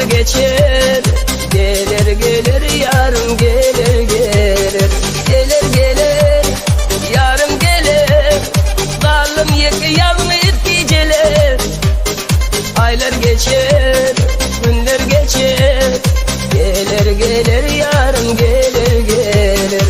geçer, geler geler ýarym geler geler. Geler geler, ýarym geler, galdym ýeke ýalňyz gijeler. Aýlar geçer, günler geçer, geler geler ýarym geler geler.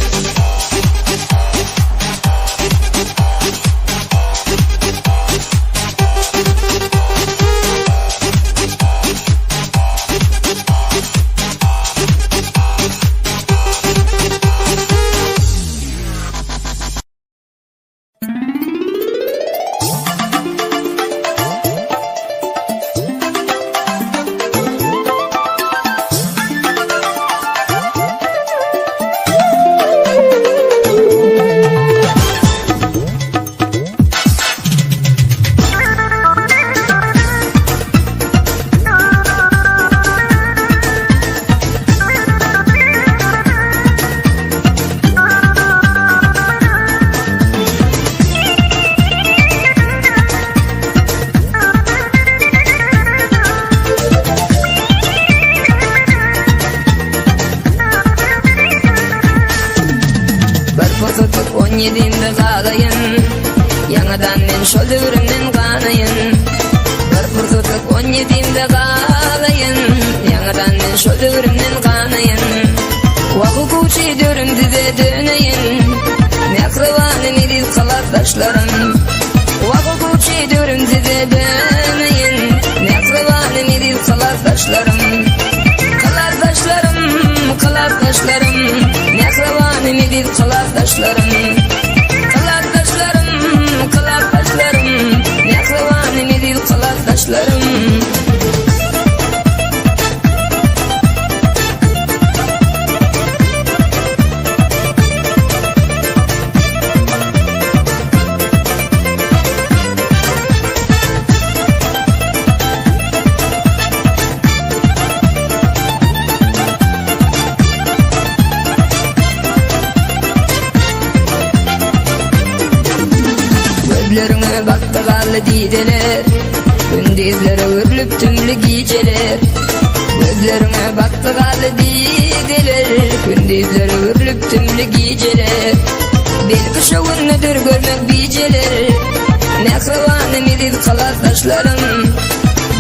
Bir pursatlyk on ýedimde galaýyn, Ýaňadan men şol döwrümden ganaýyn. Bir pursatlyk on ýedimde galaýyn, Ýaňadan men şol döwrümden ganaýyn. Wah-ukuçy döwrüm size döneýin, Mähribanym eziz klasdaşlarym. Wah-ukuçy döwrüm size döneýin, Mähribanym eziz klasdaşlarym. Klasdaşlarym, klasdaşlarym, Mähribanym eziz klasdaşlarym. Klasdaşlarym, klasdaşlarym, Mähribanym eziz klasdaşlarym. Gözleriňe bakdy garly dideler, Gündizlere öwrülip tümli gijeler. Gözleriňe bakdy garly dideler, Gündizlere öwrülip tümli gijeler. Belki şo gündedir görmek bijeler, Mähribanym eziz klasdaşlarym.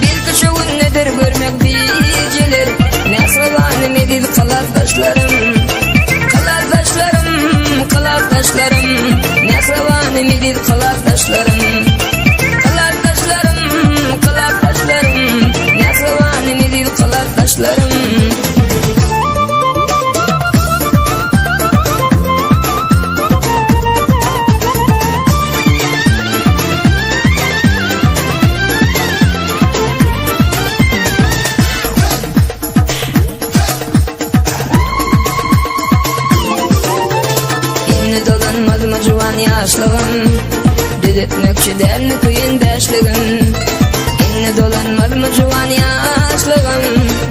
Belki şo gündedir görmek bijeler, Mähribanym eziz klasdaşlarym. Klasdaşlarym, klasdaşlarym, Mähribanym eziz klasdaşlarym. Klasdaşlarym, klasdaşlarym, Mähribanym eziz klasdaşlarym. Indi dolanmazmy juwan ýaşlygym, Düzetmekçi dälmi köýen bäşligim? Indi dolanmazmy juwan ýaşlygym,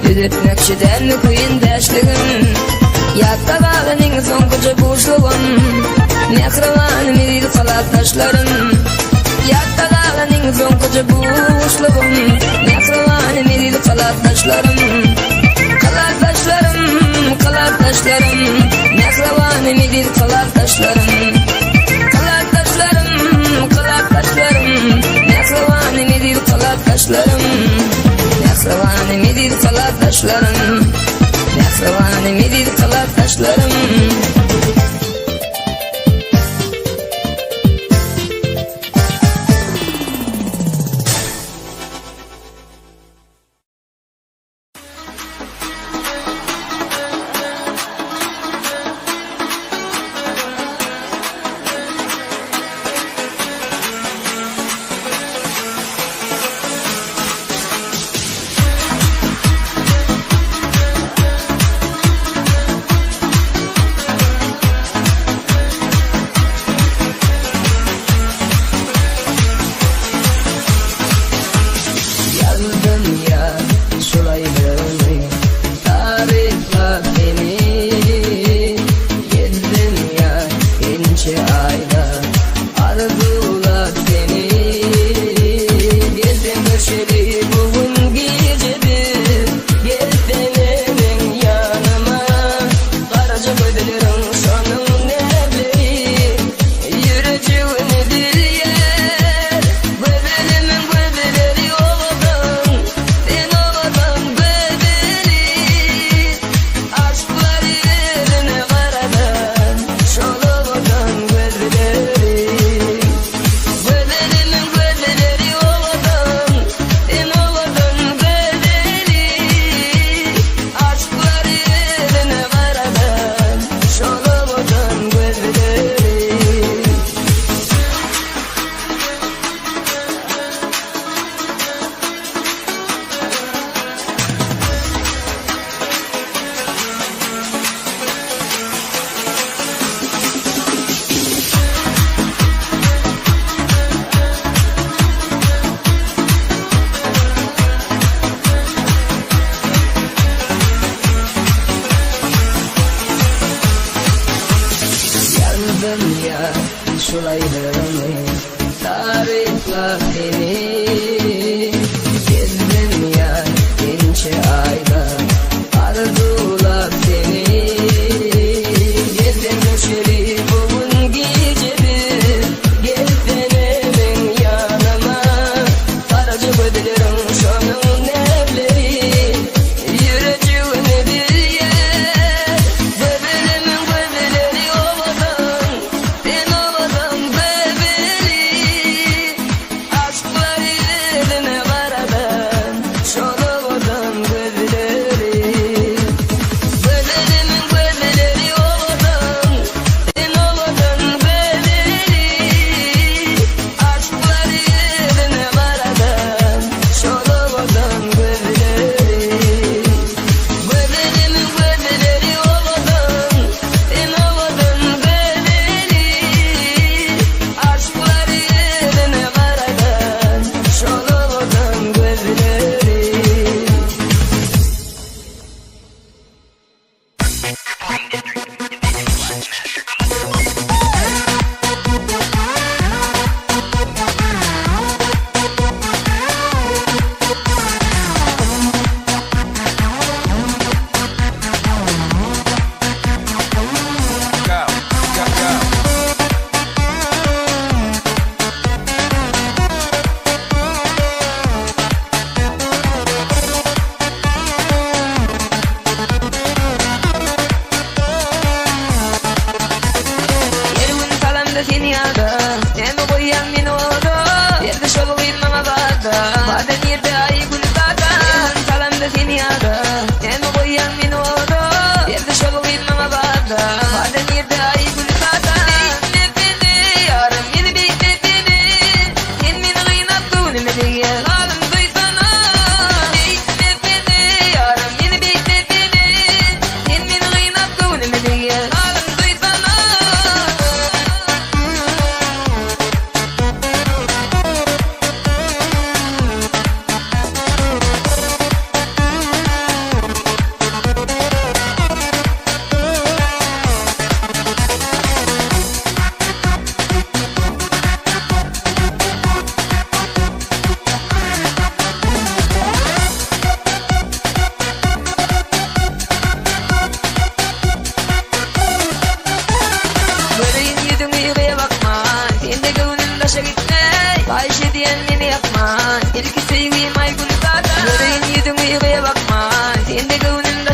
Düzetmekçi dälmi köýen bäşligim? Ýatda galan iň soňkuja buşlugym, Mähribanym eziz klasdaşlarym. Ýatda galan iň soňkuja buşlugym, Mähribanym eziz klasdaşlarym. Klasdaşlarym, klasdaşlarym, Mähribanym eziz klasdaşlarym. Klasdaşlarym, klasdaşlarym, Mähribanym eziz klasdaşlarym. Mähribanym eziz klasdaşlarym. Mähribanym eziz klasdaşlarym.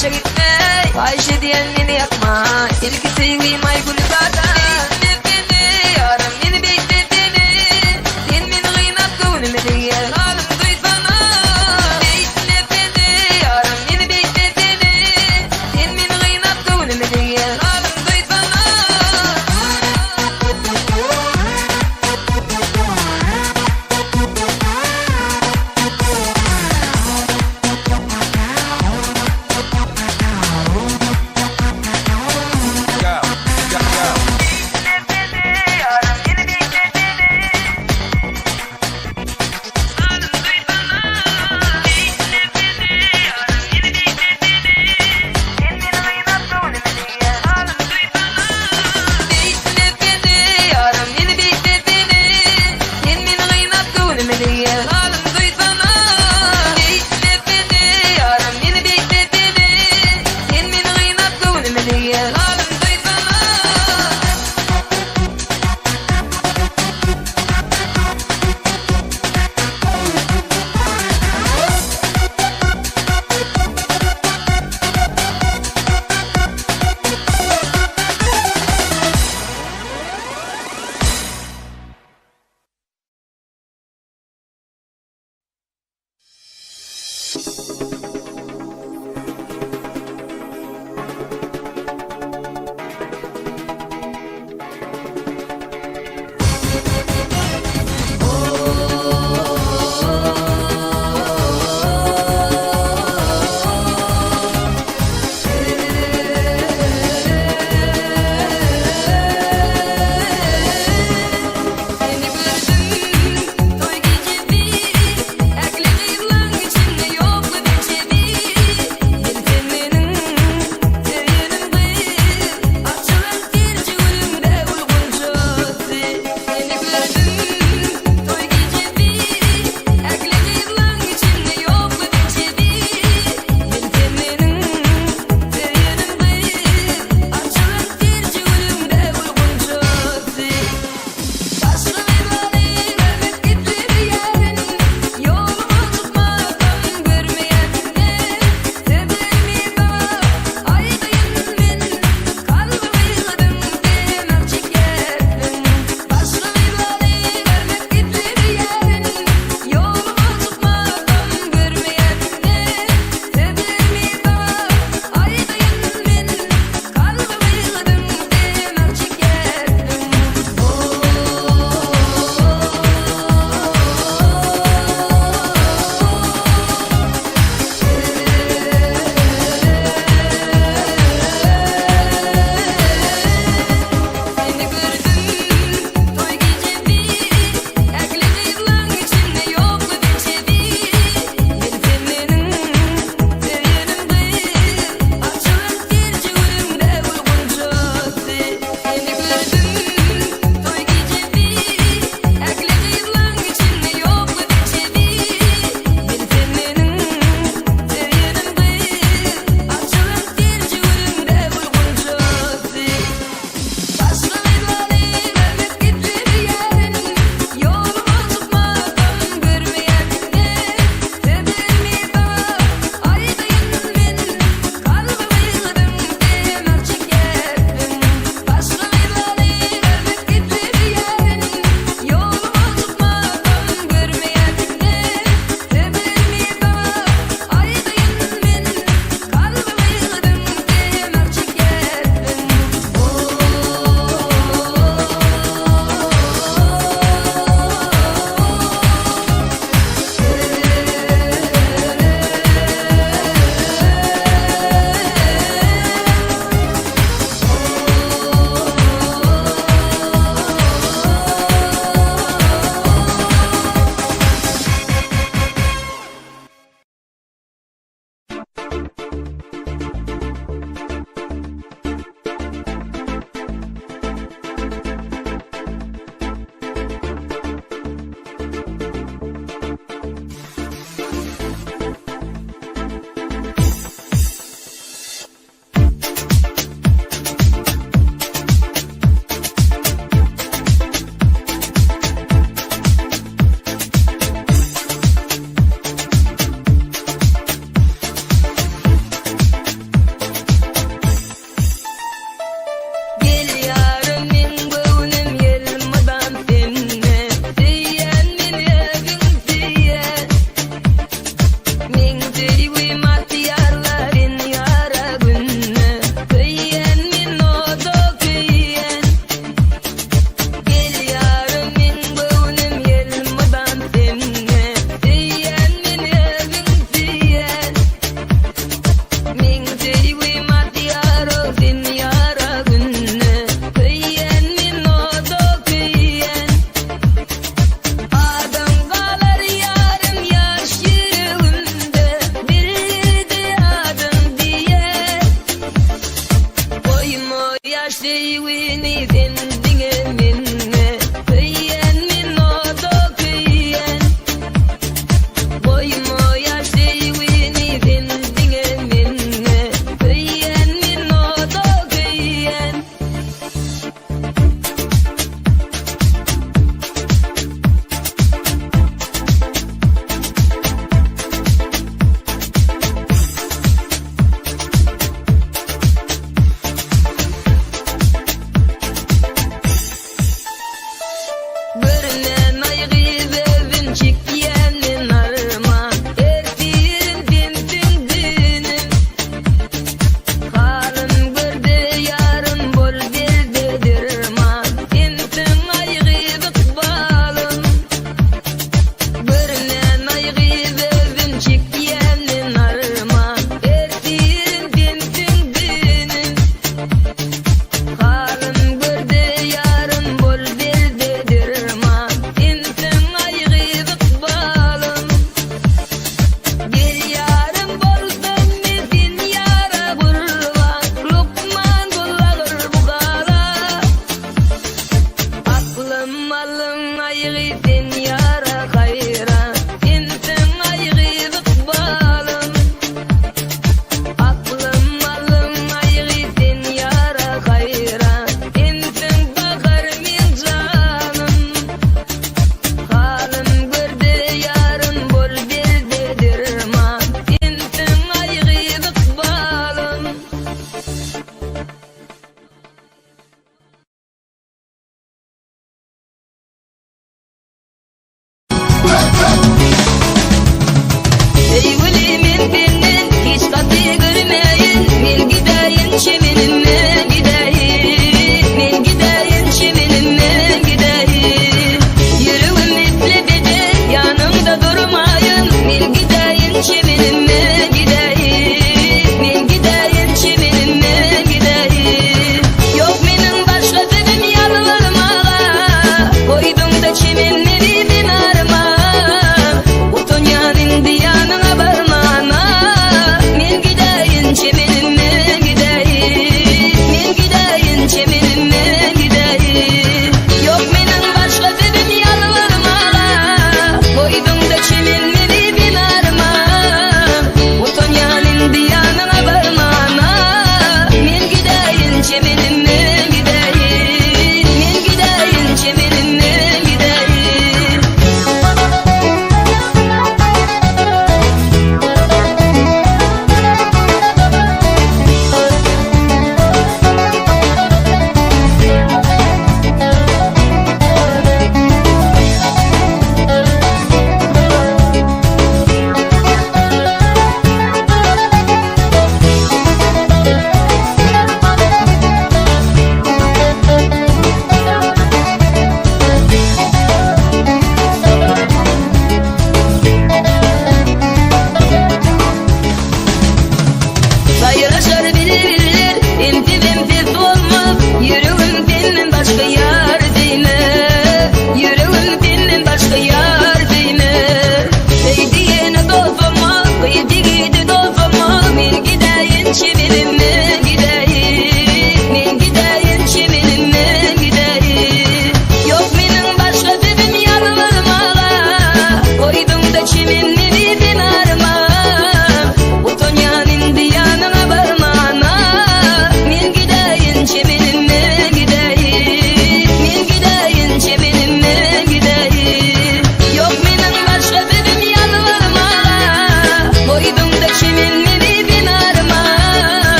Daşa gitme, haýyş edýän meni ýakma Ilki söýgim Aýgüli zada Beýtme beni, ýarym meni beýtme beni Sen meni gynap göwnüme degýär Halym duýsana Beýtme beni, ýarym meni beýtme beni Sen meni gynap göwnüme degýär Halym duýsana. Go, go, go.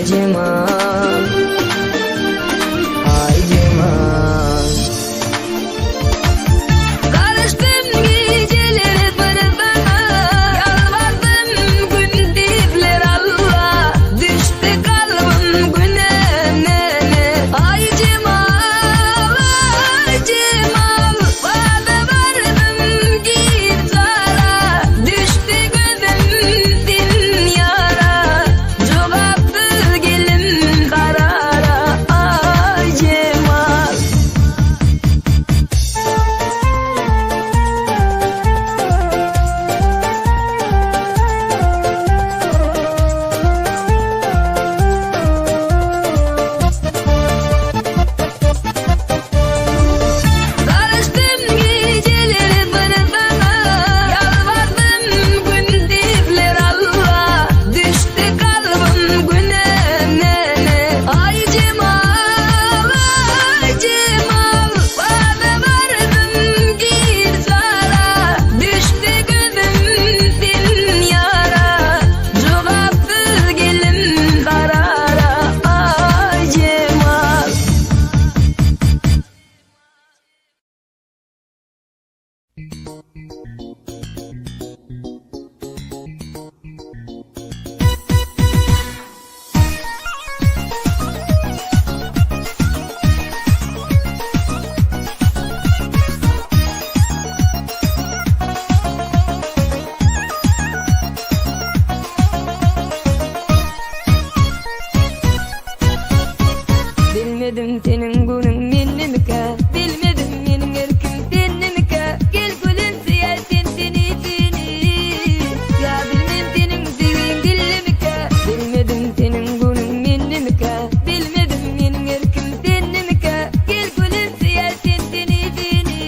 Ay Cemal Ay Cemal Garaşdym gijeleri bir saňa Ýalbardym gündizler Alla Düşdi kalbym günäme Aý Jemal, aý Jemal Wada bardym gijara Düşdi gözüm sen ýara Jogapsyz gelim karara Aý Jemal. Garaşdym gijeleri bir saňa Ýalbardym gündizler Alla Düşdi kalbym günäme Aý Jemal, aý Jemal Wada bardym gijara Düşdi gözüm sen ýara Jogapsyz gelim karara Aý Jemal. Bilmedim seniň günüň mendemikä Bilmedim meniň erkim sendemikä Gel gülüm söýer sen seni seni Ýa bilmem seniň söýgiň dildemikä Bilmedim seniň günüň mendemikä Bilmedim meniň erkim sendemikä Gel gülüm söýer sen seni seni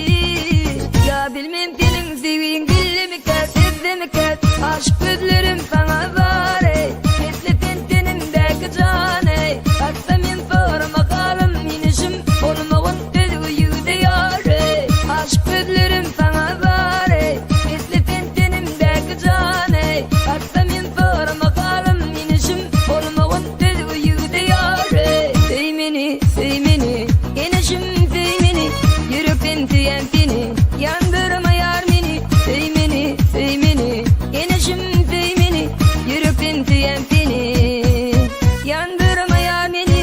Ýa bilmem seniň söýgiň dildemikä Sözdemikä Aşyk gözlerim saňa zar eý Mesle sen tenimdäki jan eý Hakda men sorama halym inişim Bolmagyn özge ýigide ýar eý Aşyk gözlerim saňa zar eý Mesle sen tenimdäki jan eý Hakda men sorama halym inişim Bolmagyn özge ýigide ýar eý Söý meni, söý meni, enişim söý meni Ýürekden söýen seni, ýandyrma ýar meni Söý meni, söý meni, enişim söý meni Ýürekden söýen seni, ýandyrma ýar meni.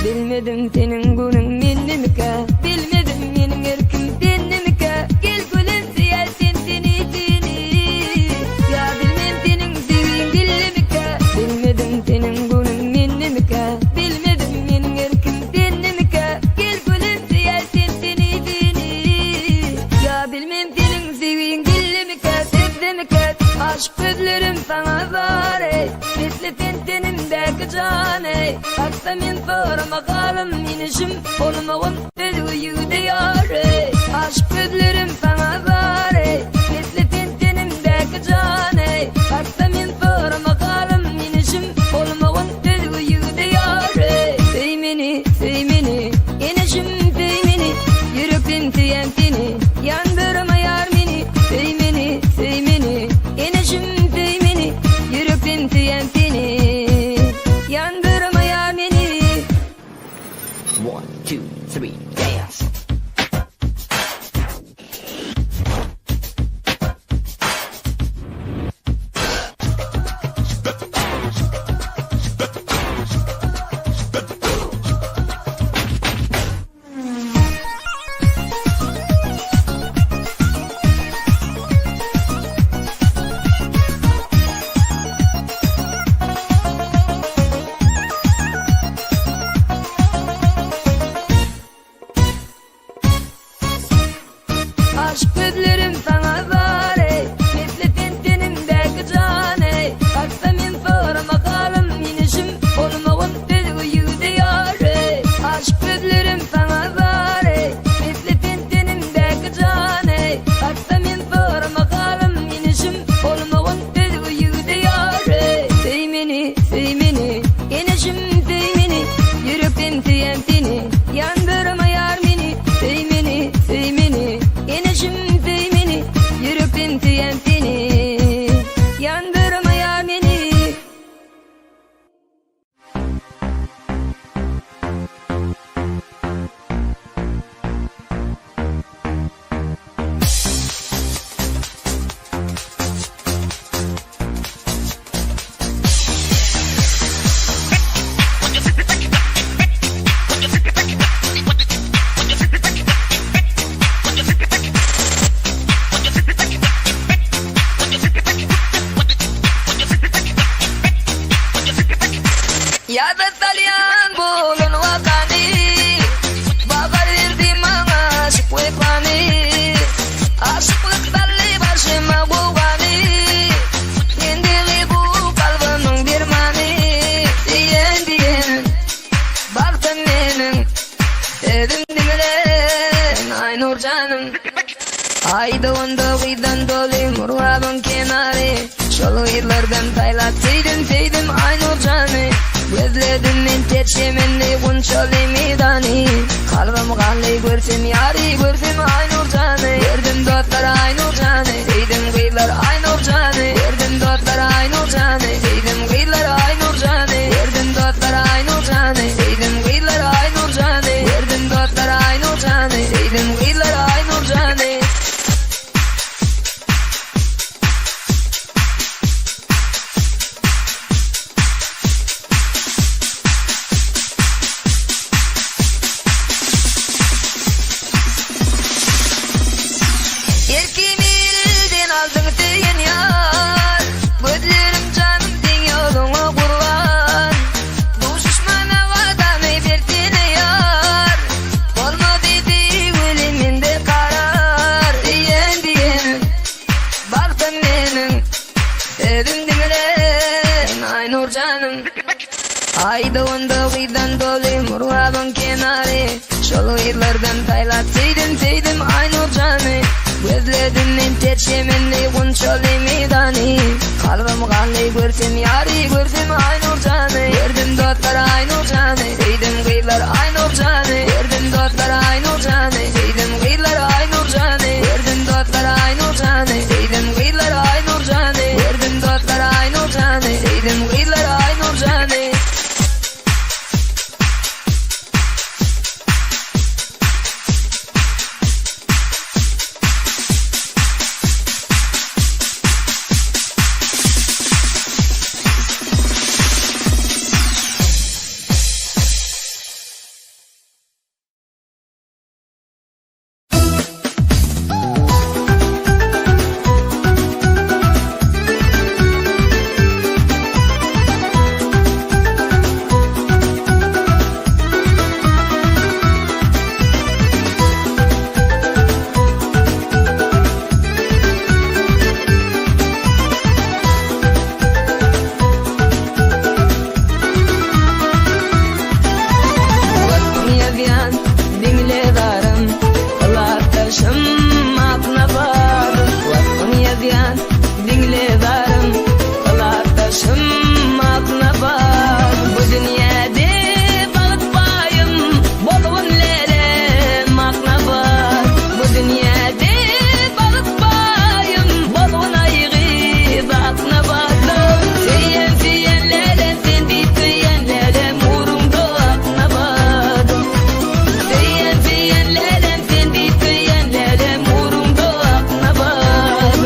Bilmedim seniň günüň mendemikä Bilmedim meniň erkim sendemikä Gel gülüm söýer sen seni seni Ýa bilmem seniň söýgiň dildemikä Bilmedim seniň günüň mendemikä Bilmedim meniň erkim sendemikä Gel gülüm söýer sen seni seni Ýa bilmem seniň söýgiň dildemikä Sözdemikä Aşyk sözlerim saňa zar eý Misli sen tenimdäki jan eý Hakda men sorama halym inişim Bolmagyn özge ýigide ýar eý Aşyk sözlerim saňa zar eý Misli sen tenimdäki jan eý Hakda men sorama halym inişim Bolmagyn özge ýigide ýar eý Söý meni, söý meni, inişim söý meni Ýürekden söýen seni, ýandyrma ýar meni Söý meni, söý meni, inişim söý meni Ýürekden söýen seni, ýandyrma ýar meni. One, two, three, dance. Ýada salýan bolan wakany, Bahar berdi maňa aşyk wepany. Aşyklyk saldy başyma gowgany, Sendigi bu kalbymyň dermany. Diýen diýen bagtym meniň, Sözüm diňle Aýnur janym. Aýda onda gyzdan doly Murgabyň kenary. Şol gyzlardan saýlap söýdüm söýdüm Aýnur jany. Gözledim men ter çemenli gunçaly meýdany. Kalbym ganly görsem ýary görsem Aýnur jany. Gördüm dostlar Aýnur jany söýdüm gyzlar Aýnur jany. Gördüm dostlar Aýnur jany söýdüm gyzlar Aýnur jany. Gördüm dostlar Aýnur jany söýdüm gyzlar Aýnur jany. Gördüm dostlar Aýnur jany söýdüm gyzlar Aýnur jany. Erkimi elden aldyň söýen ýar, Gözlerim janym seň ýoluňa gurban. Duşuşmana wadamy bersene ýar, Bolmady söýgüli mende karar. Söýen diýen bagtym meniň, Sözüm diňle Aýnur janym. Aýda onda gyzdan doly Murgabyň kenary. Şol gyzlardan saýlap söýdüm söýdüm Aýnur jany. Gözledim men ter çemenli gunçaly meýdany. Kalbym ganly görsem ýary görsem Aýnur jany. Gördüm dostlar Aýnur jany söýdüm gyzlar Aýnur jany. Gördüm dostlar Aýnur jany söýdüm gyzlar Aýnur jany. Gördüm dostlar Aýnur jany söýdüm gyzlar Aýnur jany. Gördüm dostlar Aýnur jany söýdüm gyzlar Aýnur jany. Waspyň ýazýan diňle zarym, Klasdaşym Aknabat. Waspyň ýazýan diňle zarym, Klasdaşym Aknabat. Bu dünýäde bagt paýym, Bolgun lälem Aknabat. Bu dünýäde bagt paýym, Bolgun aý gyz Aknabat. Söýen söýen lälem sen diýip söýen lälem Uruňda Aknabat. Söýen söýen lälem sen diýip söýen lälem Uruňda Aknabat. Söýen söýen lälem sen diýip söýen lälem Uruňda Aknabat. Söýen söýen lälem sen diýip söýen lälem Uruňda Aknabat. Söýen söýen lälem sen diýip söýen lälem Uruňda Aknabat. Söýen söýen lälem sen diýip söýen lälem Uruňda Aknabat.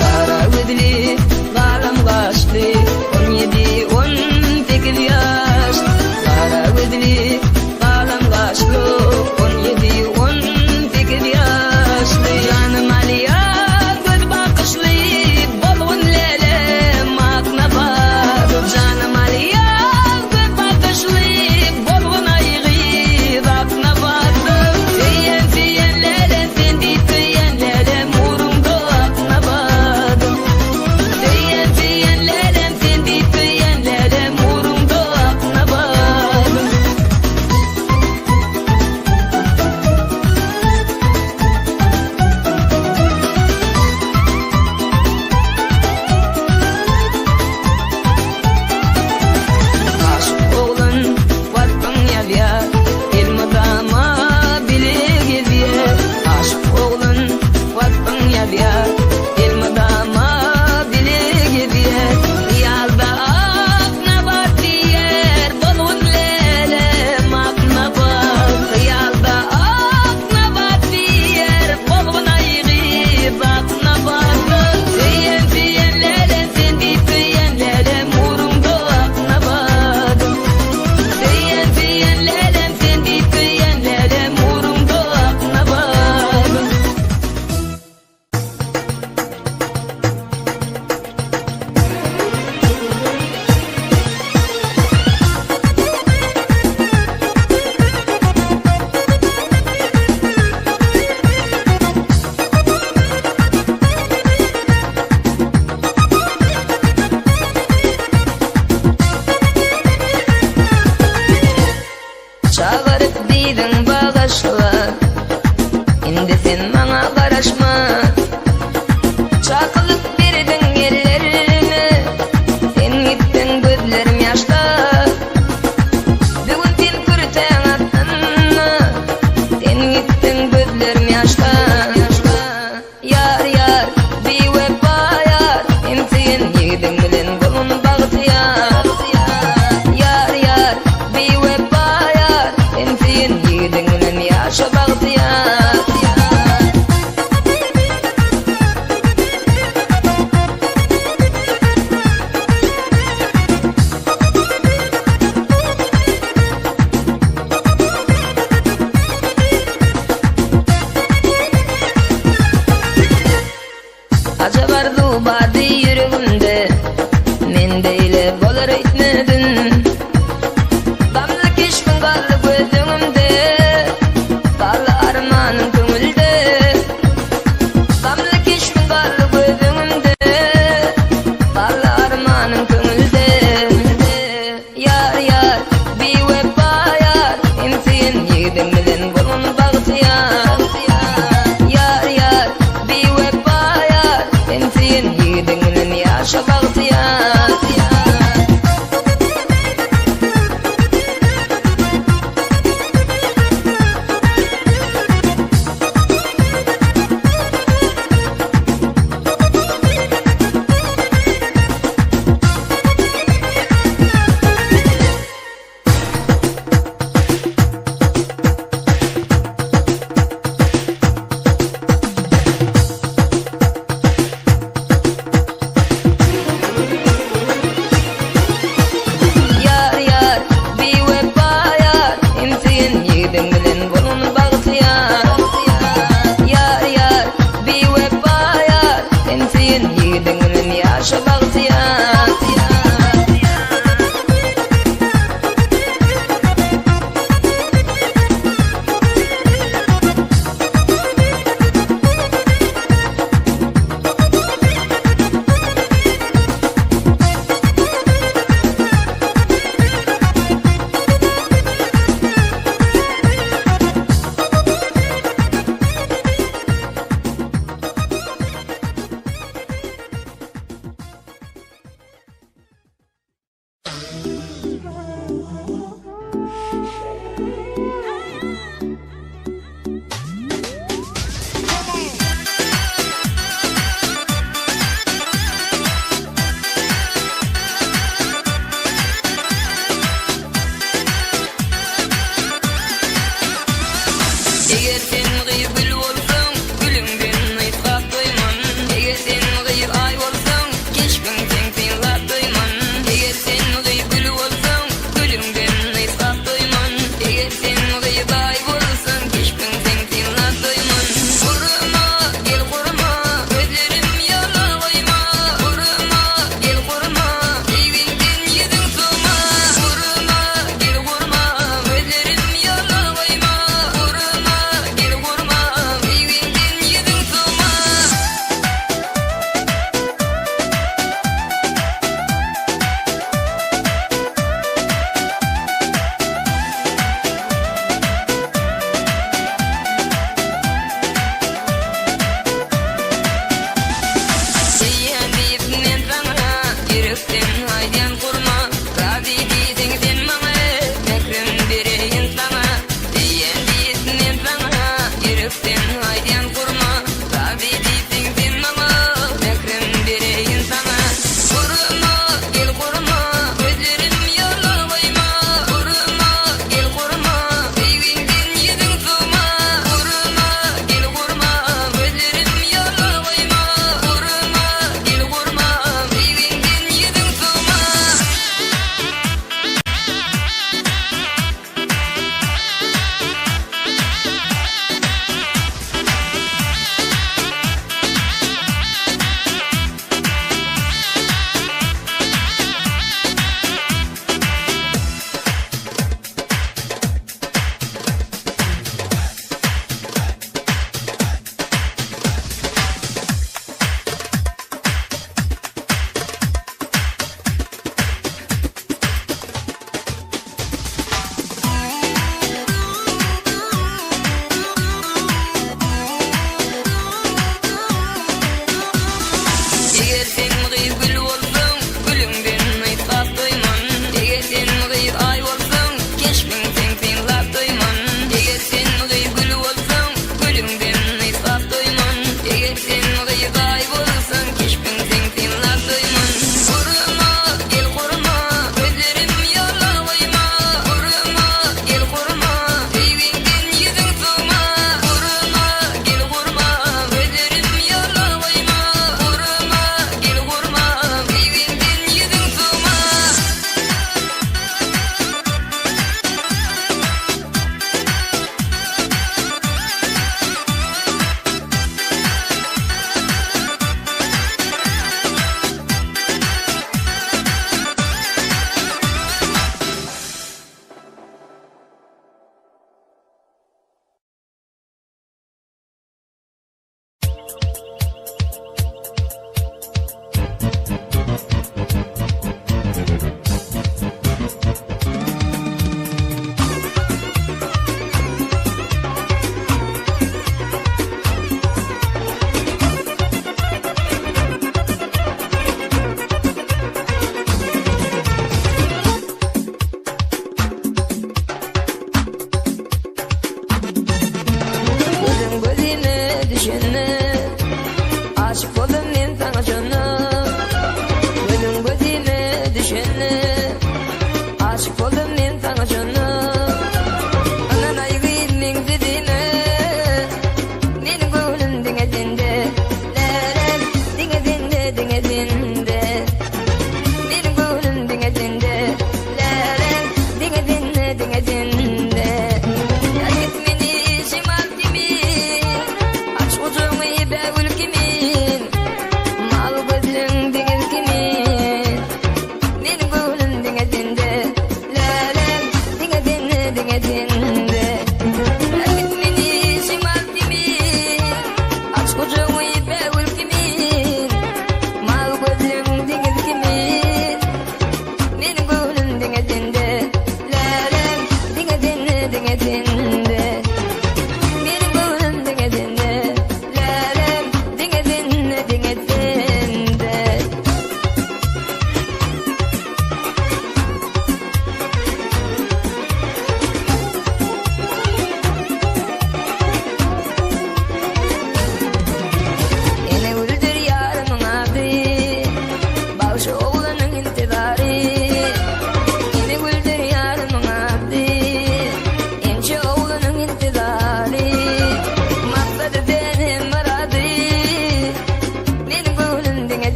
Gara gözli, galam gaşly, 17, 18 ýaş. Gara gözli, galam gaşly, 17, 18 ýaşly. Janym alýan göz bakyşly, bolgun lälem ak nabat. Janym alýan göz bakyşly, bolgun aý gyz ak nabat. Söýen söýen lälem sen diýip söýen lälem uruňda ak nabat. Söýen söýen lälem sen diýip söýen lälem uruňda ak nabat.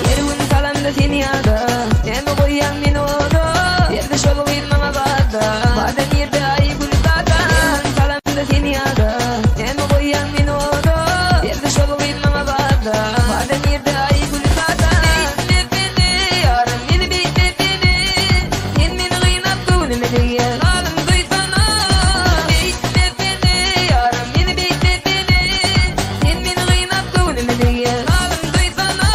Her gün salamda seni ýada Näme goýýaň meni oda Berdi şol gyz maňa wada Wada nirde Aýgül dada Her gün salamda seni ýada Näme goýýaň meni oda Berdi şol gyz maňa wada Wada nirde Aýgül dada Beýtme beni ýarym meni beýtme beni Sen meni gynap göwnüme degýär Halym duýsana Beýtme beni ýarym meni beýtme beni Sen meni gynap göwnüme degýär Halym duýsana.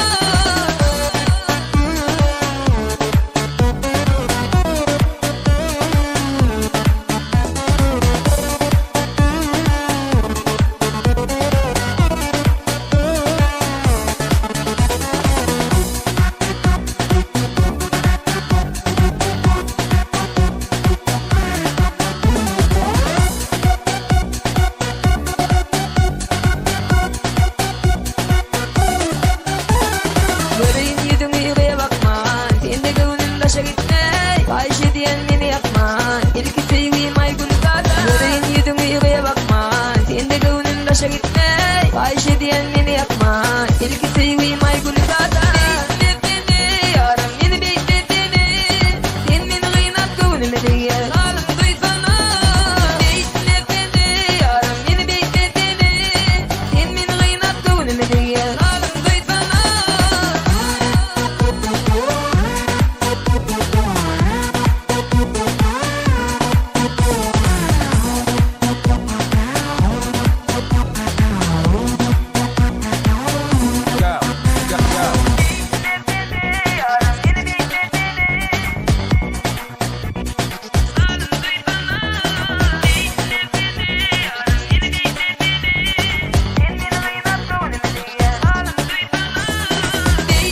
Göreýin ýüzüňi gyýa bakman, Sende göwnüm daşa gitmeý, Haýyş edýän meni ýakma, Ilki söýgim Aýgül dada. Göreýin ýüzüňi gyýa bakman, Sende göwnüm daşa gitmeý, Haýyş edýän meni ýakma, Ilki söýgim Aýgül dada. Beýtme beni, ýarym, meni beýtme beni, Sen meni gynap göwnüme degýär, Halym duýsana. Beýtme beni, ýarym, meni beýtme beni, Sen meni gynap göwnüme degýär, Halym duýsana.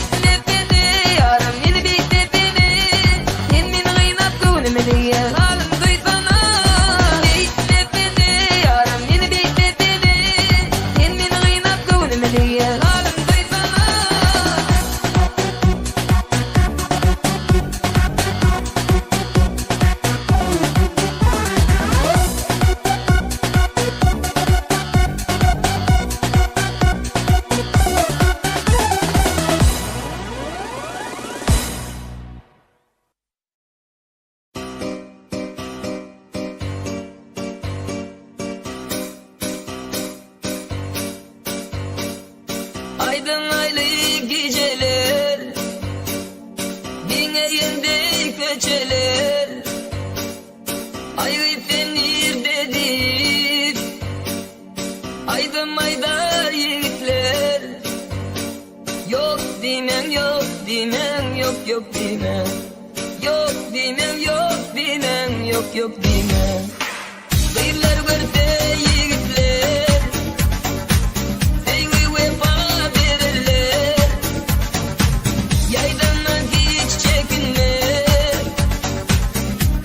Beýtme beni, ýarym, meni beýtme beni, Sen meni gynap göwnüme degýär, Halym duýsana. Beýtme beni, ýarym, meni beýtme beni, Sen meni gynap göwnüme degýär, Halym duýsana. Aýdyň aýly gijeler, Giňeýin deý köçeler, Aýgyt sen nirde diýip, Aýdym aýdar ýigitler. Ýok diýmäň, ýok diýmäň, ýok, ýok diýmäň. Ýok diýmäň, ýok diýmäň, ýok, ýok diýmäň. Gyzlar görse ýigitler, Söýgi wepa bererler. Ýaýdandan hiç çekinme,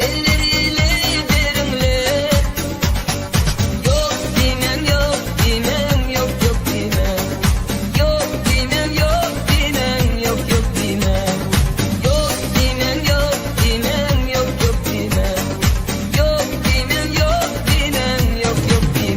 Elleri ele beriňler. Ýok diýmäň, ýok diýmäň, ýok, ýok diýmäň. Ýok diýmäň, ýok diýmäň, ýok, ýok diýmäň. Ýok diýmäň, ýok diýmäň, ýok, ýok diýmäň. Ýok diýmäň, ýok diýmäň, ýok, ýok diýmäň.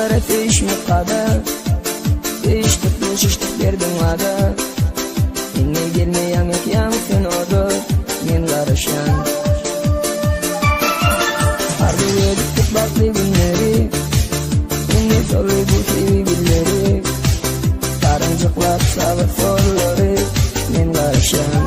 Ýyllara söýüşmek kada. Söýüşdik, duşuşdyk berdiň wada. Indi gelmeýäň ýakýaň sen oda. Men garaşýan. Arzuw edipdik bagtly günleri. Indi soldy bu söýgi gülleri. Garynjyklap sabyr sollary. Men garaşýan.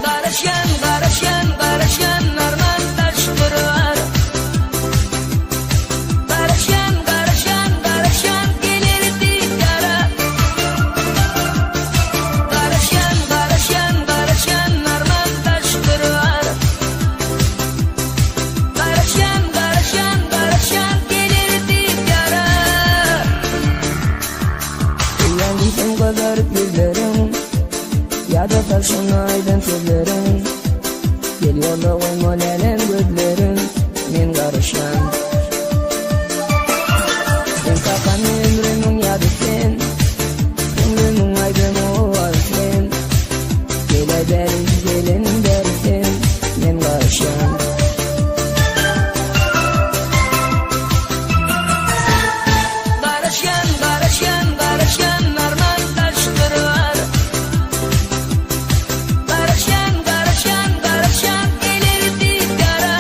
Garaşýan, garaşýan, garaşýan arman daş durar. Garaşýan, garaşýan, garaşýan geler diýip ýara. Garaşýan, garaşýan, garaşýan arman daş durar. Garaşýan, garaşýan, garaşýan geler diýip ýara. Söýýän diýseň gyzaryp ýüzleriň, Ýada sal şonda aýdan sözleriň. Gel ýolda goýma lälem gözleriň, Men garaşýan. Sen tapan ömrümiň ýady sen, Köňlümiň aýdym owazy sen. Gel-ä bäri, gelen bäri sen, Men garaşýan. Garaşýan, garaşýan, garaşýan arman daş durar. Garaşýan, garaşýan, garaşýan geler diýip ýara.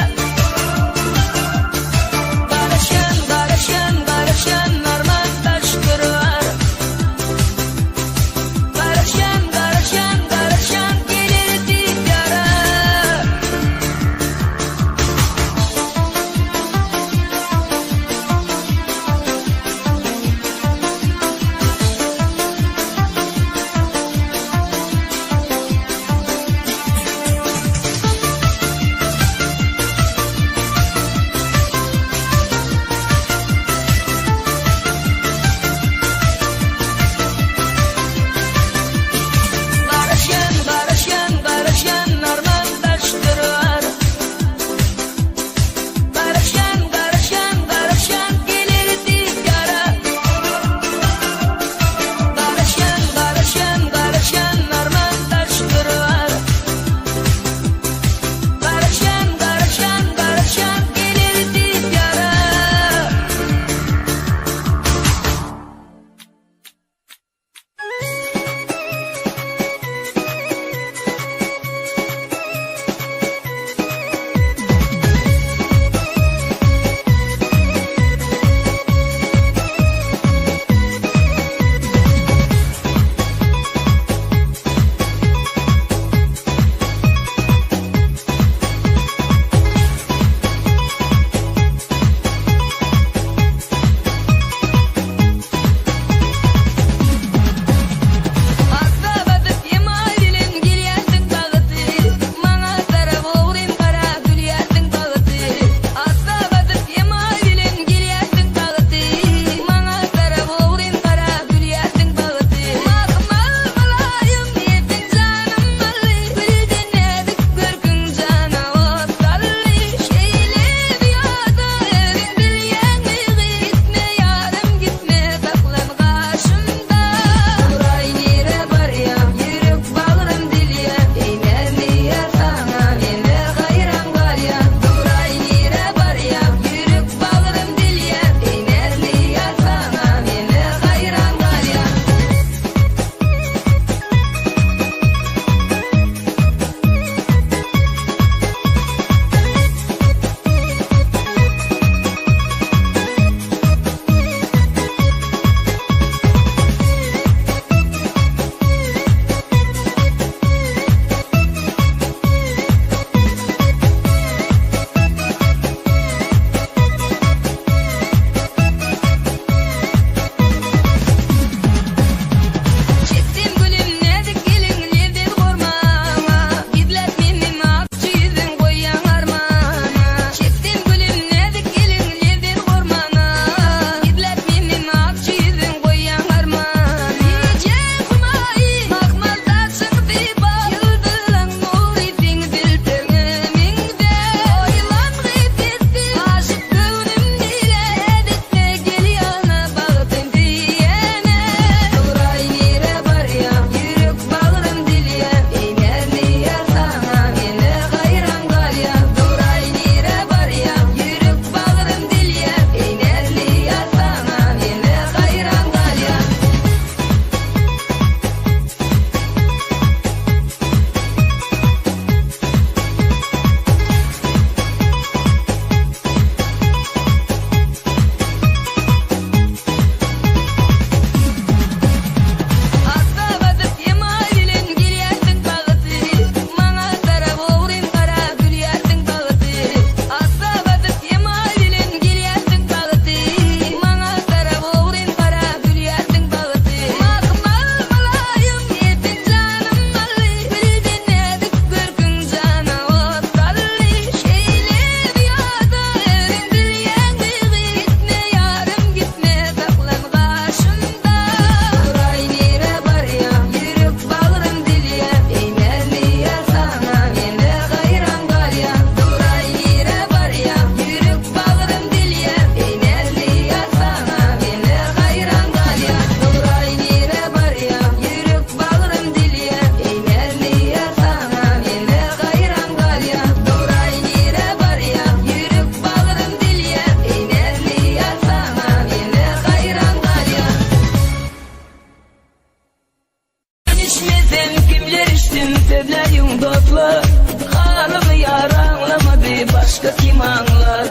başga kim aňlar?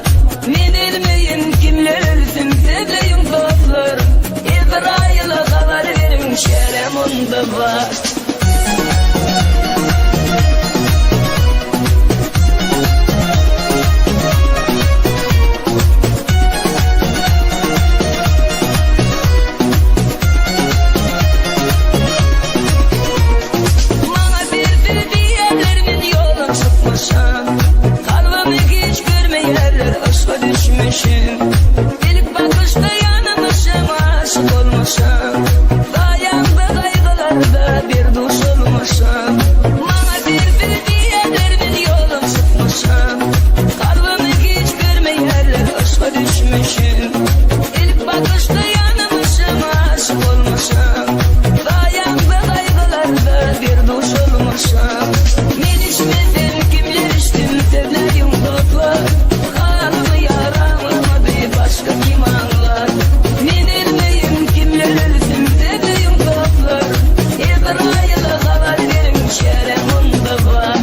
Men ölmeýin kimler ölsün sözleýin dostlar Ezraýyla habar beriň çärem onda bar. Maňa berdi diýerler men ýola çykmyşam Kalbymy hiç görmeýärler yşga düşmüşim Ilk bakyşda ýanamyşam aşyk olmuşam Saýaňda gaýgylarda bir duş olmuşam Maňa berdi diýerler men ýola çykmyşam Kalbymy hiç görmeýärler yşga düşmüşim Ilk bakyşda ýanamyşam aşyk olmuşam Saýaňda gaýgylarda bir duş olmuşam Men içmesem kimler içsin sözläýiň dostlar Halymy ýar aňlamady başga kim aňlar Men ölmeýin kimler ölsün sözläýiň dostlar Ezraýyla habar beriň çärem onda bar.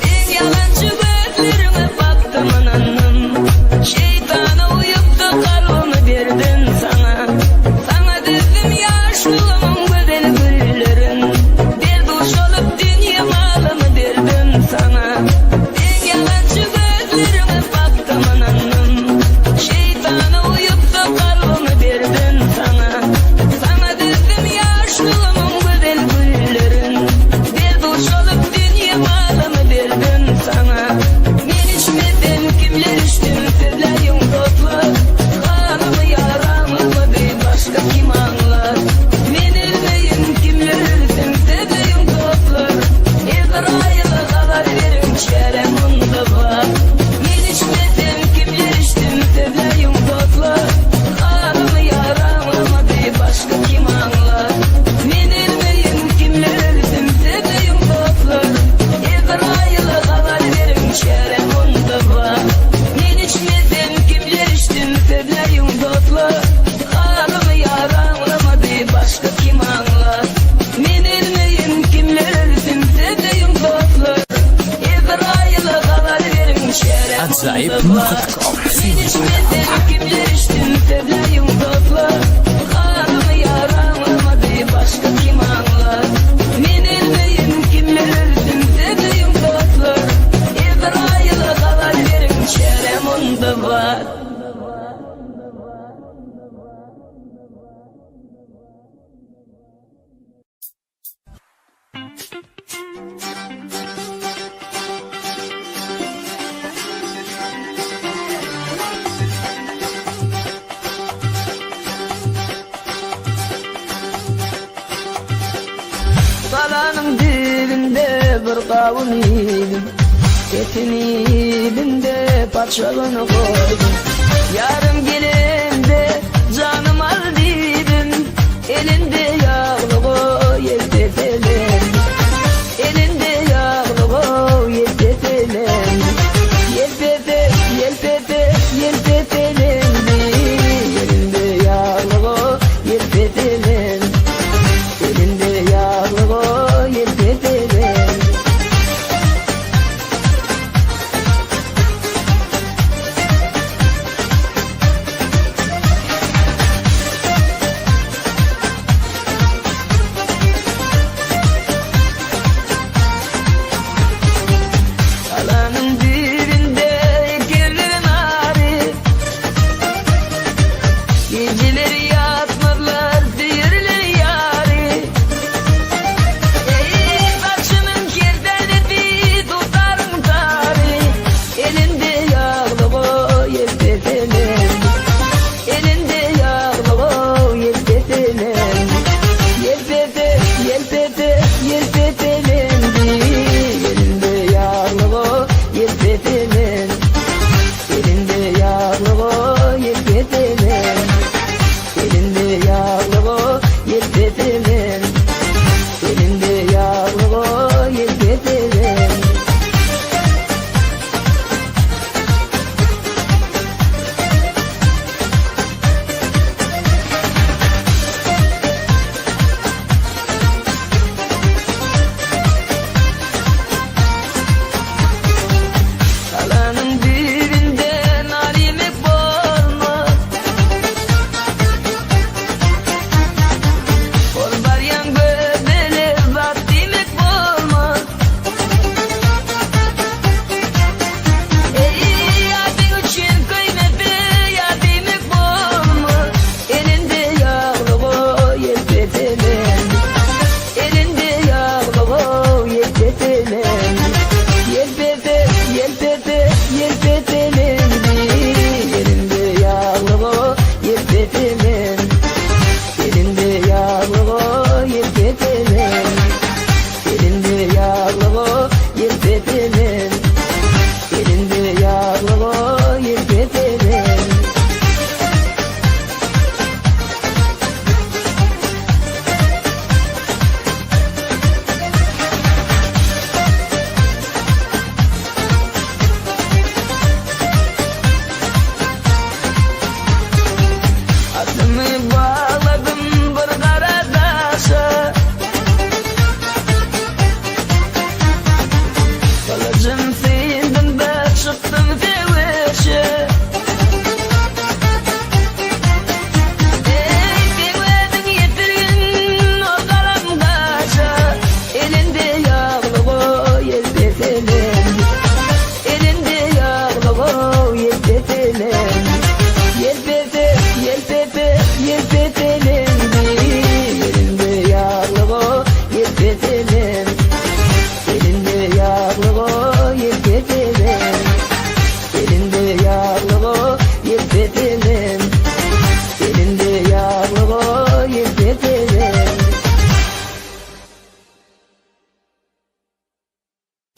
Seň ýalançy gözleriňe bakdym ynandym Şeýtana uýupdy kalbymy berdim saňa Saňa düzdüm ýaşlygymyň gözel güllerin Derduş bolup dünýe malymy berdim saňa Seň ýalançy gözleriňe bakdym ynandym Şeýtana uýupdy kalbymy berdim saňa Saňa düzdüm ýaşlygymyň gözel güllerin Derduş bolup dünýe malymy berdim saňa Men içmesem kimler içsin sözläýiň dostlar Halymy ýar aňlamady başga kim aňlar Men ölmeýin kimler ölsün sözläýiň dostlar Ezraýyla habar beriň çärem munda bar Men içmesem kimler içsin sözläýiň dostlar Halymy ýar aňlamady başga kim aňlar Men ölmeýin kimler ölsün sözläýiň dostlar Ezraýyla habar beriň çärem onda bar Men içmesem kimler içsin sözläýiň dostlar Halymy ýar aňlamady başga kim aňlar Men ölmeýin kimler ölsün sözläýiň dostlar Ezraýyla habar beriň çärem Ajaýyp onda bar nokatkom. Men içmesem kimler içsin sözläýiň dostlar Halymy ýar aňlamady başga kim aňlar Men ölmeýin kimler ölsün sözläýiň dostlar Ezraýyla habar beriň çärem onda bar. Galanyň düýbünde bir gawun iýdim, Etini iýdim-de, paçagyny goýdum. Ýarym gelende janym al diýdim, Elinde ýaglygy ýelpezelendi. Elinde ýaglygy ýelpezelendi. Ýelpeze, ýelpeze, ýelpezelendi. Elinde ýaglygy ýelpezelendi. Elinde ýaglygy ýelpezelendi.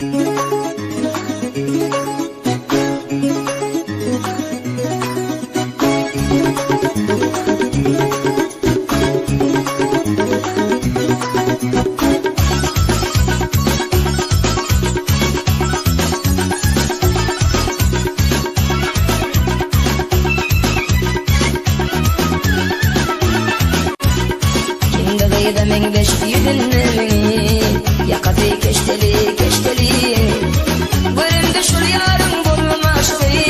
Kimde gyza meňzeş ýüzünde meňi, Ýakasy keşdeli, keşdeli. Göremde şol ýaryň boldum aşygy,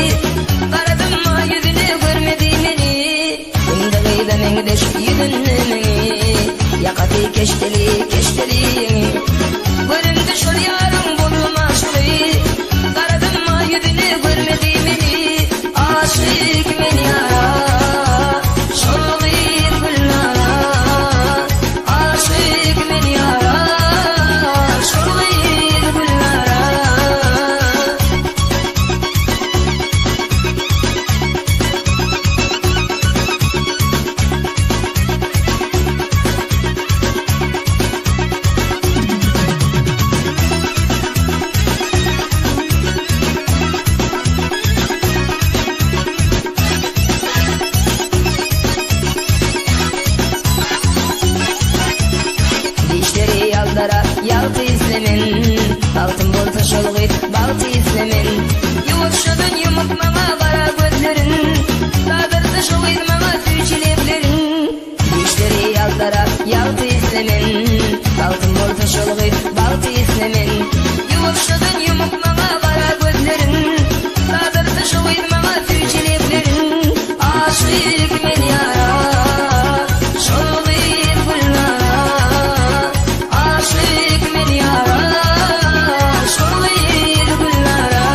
Garadym-a ýüzüne görmedi meni. Kimde gyza meňzeş ýüzünde meňi, Ýakasy keşdeli, keşdeli. Göremde şol ýaryň boldum aşygy, Garadym-a ýüzüne görmedi meni. Aşyk men ýara, şol gyz Gülnara. Aşyk men ýara, şol gyz Gülnara. Dişleri ýaldara ýagty islemen, Bagtym bolsa şol gyz bagty islemen. Ýuwaşjadan ýumup maňa gara gözlerin, Dadyrdy şo gyz maňa süýji leblerin. Dişleri ýaldara ýagty islemen, Bagtym bolsa şol gyz bagty islemen. Ýuwaşjadan ýumup maňa gara gözlerin, Dadyrdy şo gyz maňa süýji leblerin. Aşyk men ýara, şol gyz Gülnara. Aşyk men ýara, şol gyz Gülnara.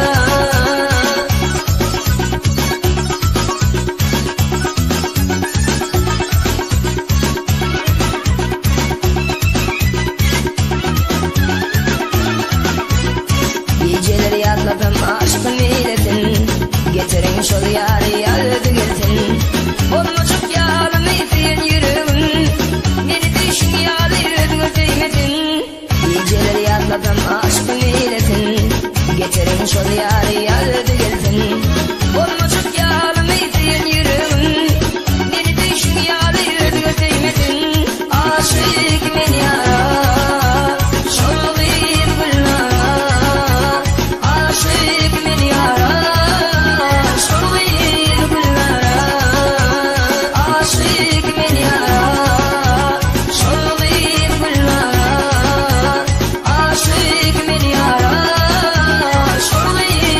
Gijeler ýatlasam aşkym eýlesin, Getiriň şol ýary ýa özi gelsin. Bolmajak ýalymy söýen ýüregim, Meni söýşüň ýaly özge söýmesin. Gijeler ýatlasam aşkym eýlesin, Getiriň şol ýary ýa özi gelsin. Bolmajak ýalymy söýen ýüregim, Meni söýşüň ýaly özge söýmesin. Aşyk men ýara, şol gyz Gülnara. Aşyk men ýara, şol gyz Gülnara. Aşyk men ýara, şol gyz Gülnara. Aşyk men ýara, şol gyz.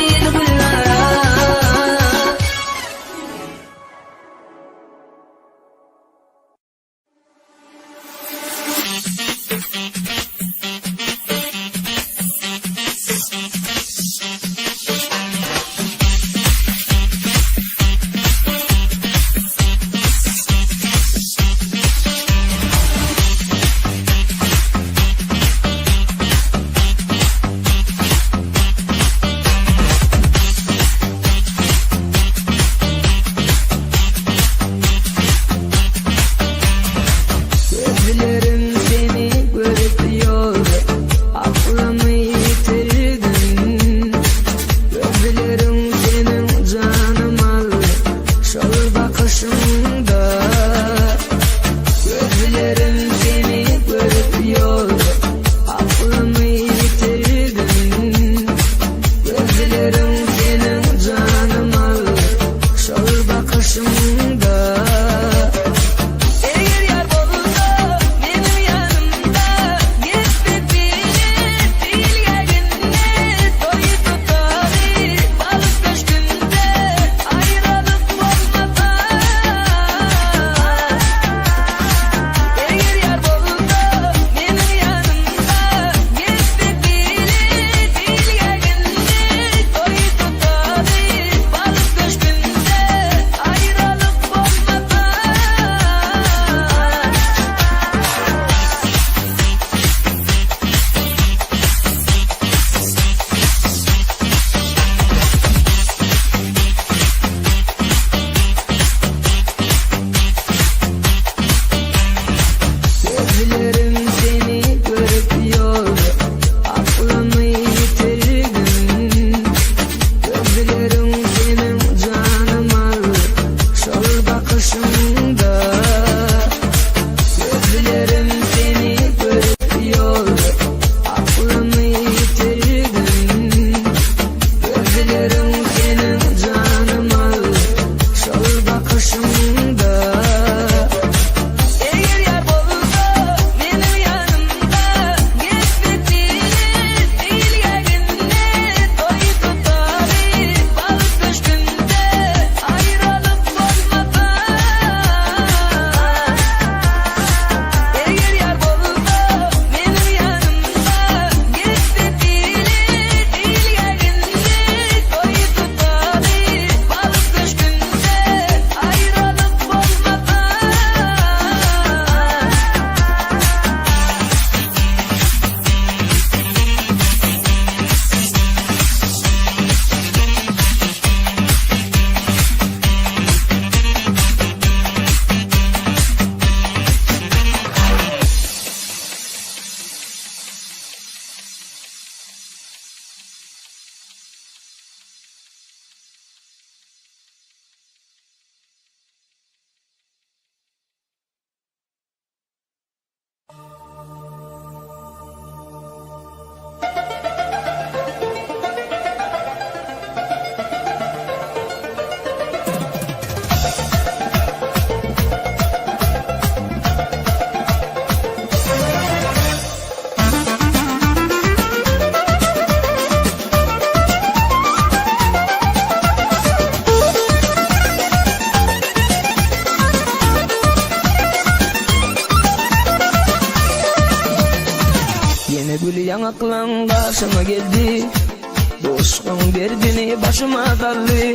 Yşkyň derdini başyma saldy.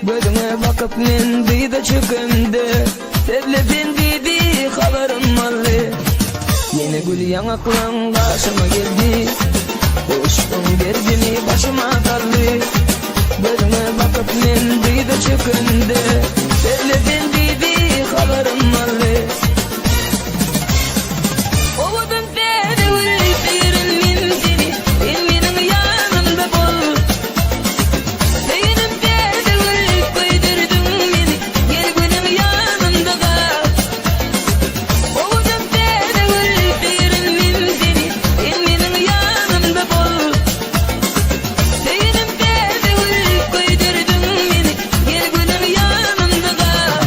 Gözüňe bakyp men dyza çökemde, Sözle sen diýdi, habarym aldy. Ýene gül ýaňaklaň gaşyma geldi. Yşkyň derdini başyma saldy. Gözüňe bakyp men dyza çökemde, Sözle sen diýdi, habarym aldy. Owadan täze gül söýerin men seni, Sen meniň ýanymda bol. Söýenim täze gül köýdürdiň meni, Gel gülüm ýanymda gal. Owadan täze gül söýerin men seni, Sen meniň ýanymda bol. Söýenim täze gül köýdürdiň meni, Gel gülüm ýanymda gal.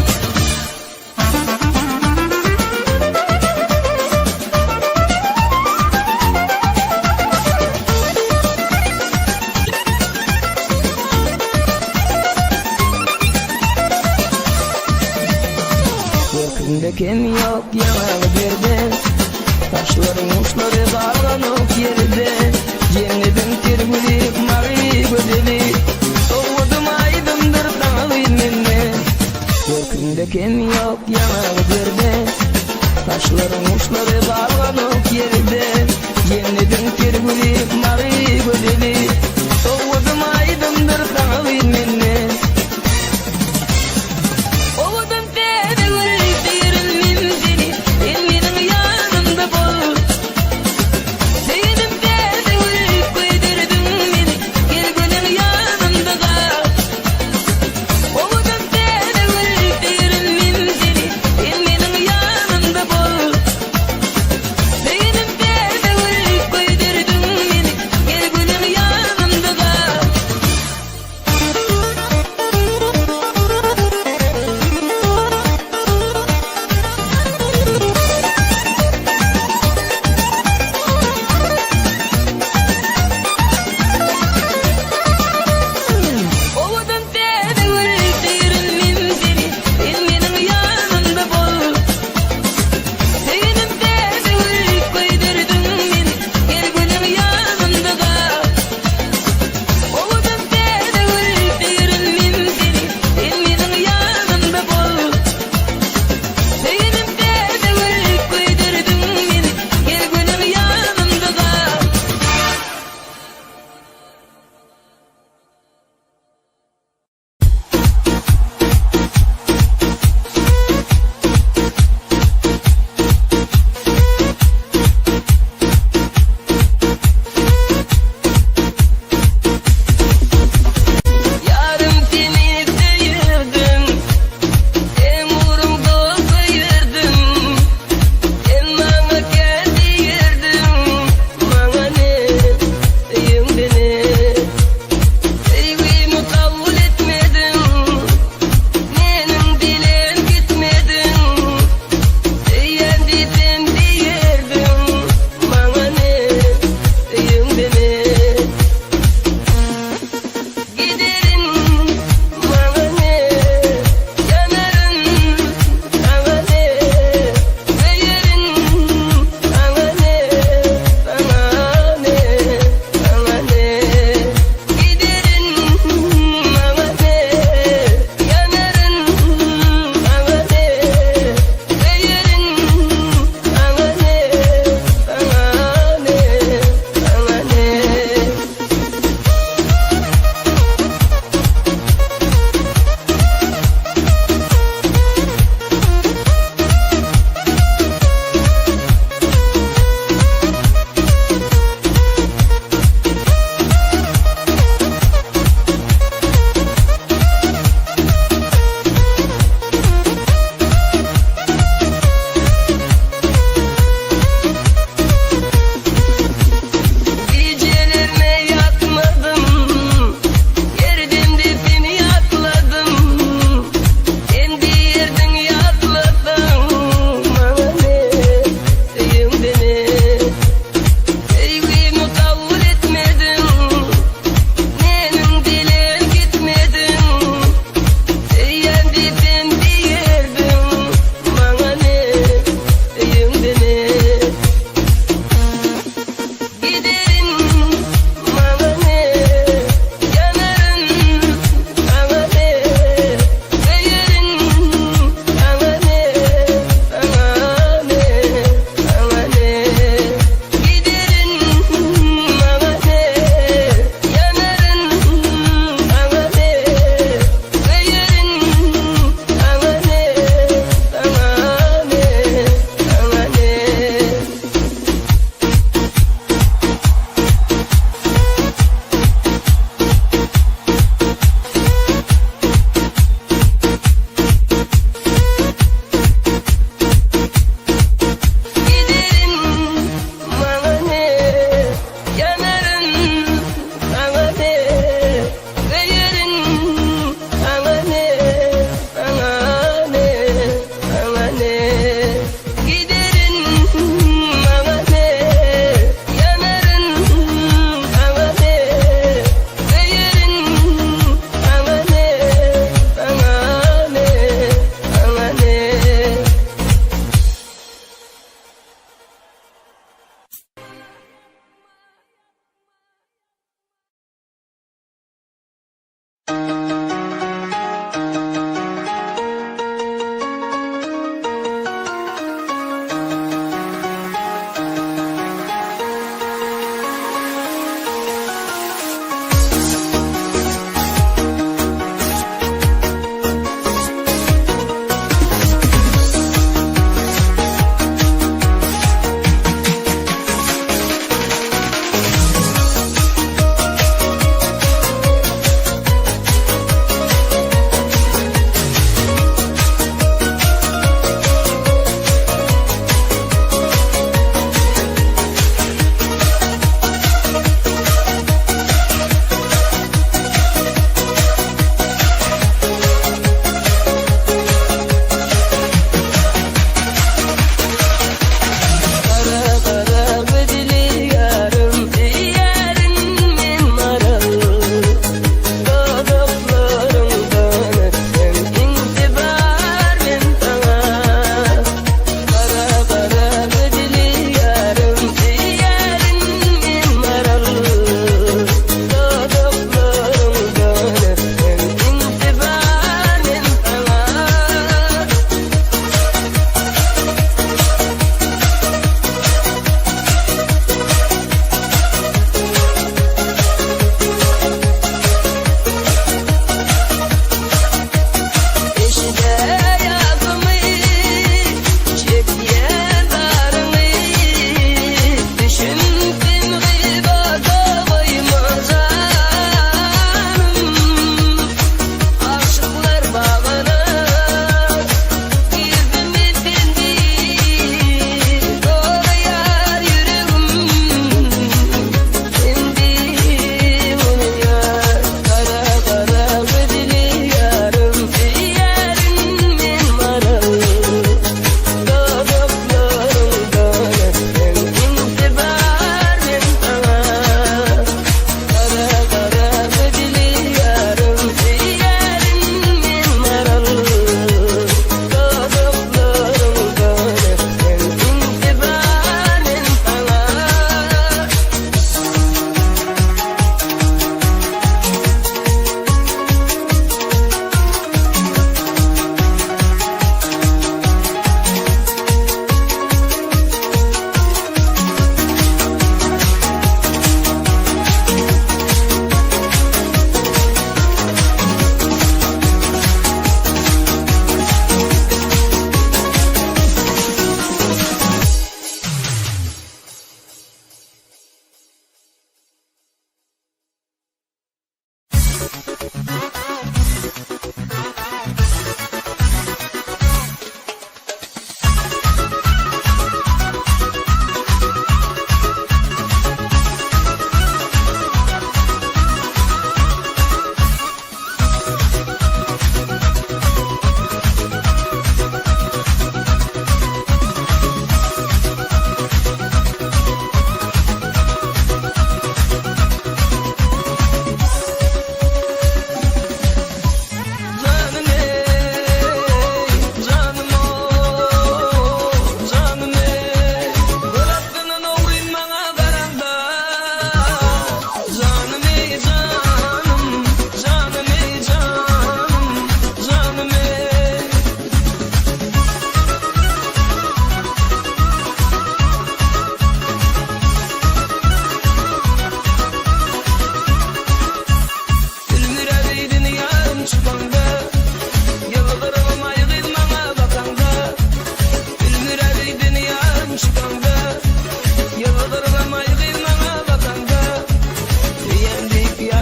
Görkümde kem ýok ýaňagy berde, Saçlaryň uçlary galganok ýerde, Jennediň ter güli, mawy gözeli, Sowgadym aýdymdyr saňa gyz mende. Görküňde kem ýok ýaňagy zerde, Saçlaryň uçlary galganok ýerde, Jennediň ter güli, mawy gözeli, Sowgadym aýdymdyr saňa gyz menden. Owadan täze gül söýerin men seni, Sen meniň ýanymda bol. Söýenim täze gül köýdürdiň meni, Gel gülüm ýanymda gal. Owadan täze gül söýerin men seni, Sen meniň ýanymda bol. Söýenim täze gül köýdürdiň meni, Gel gülüm ýanymda gal. Owadan täze gül söýerin men seni, Sen meniň ýanymda bol. Söýenim täze gül köýdürdiň meni, Gel gülüm ýanymda gal. Owadan täze gül söýerin men seni, Sen meniň ýanymda bol. Söýenim täze gül köýdürdiň meni, Gel gülüm ýanymda gal. Ýarym seni söýerdim, Seň ugrunda köýerdim, Sen maňa gel diýerdiň, Maňa ne söýeňde ne? Söýgimi kabul etmediň.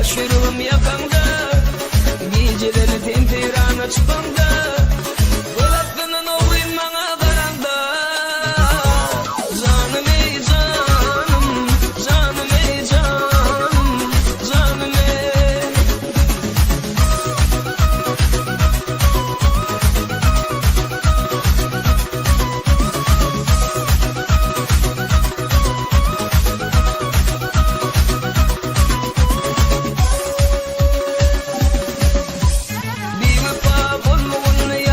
Ýaş ýüregim ýakaňda, Gijeleri sen seýrana çykaňda, Göz astyndan ogryn maňa garaňda. Janym eý janym, janym eý janym, janym eý. Biwepa bolmagyn.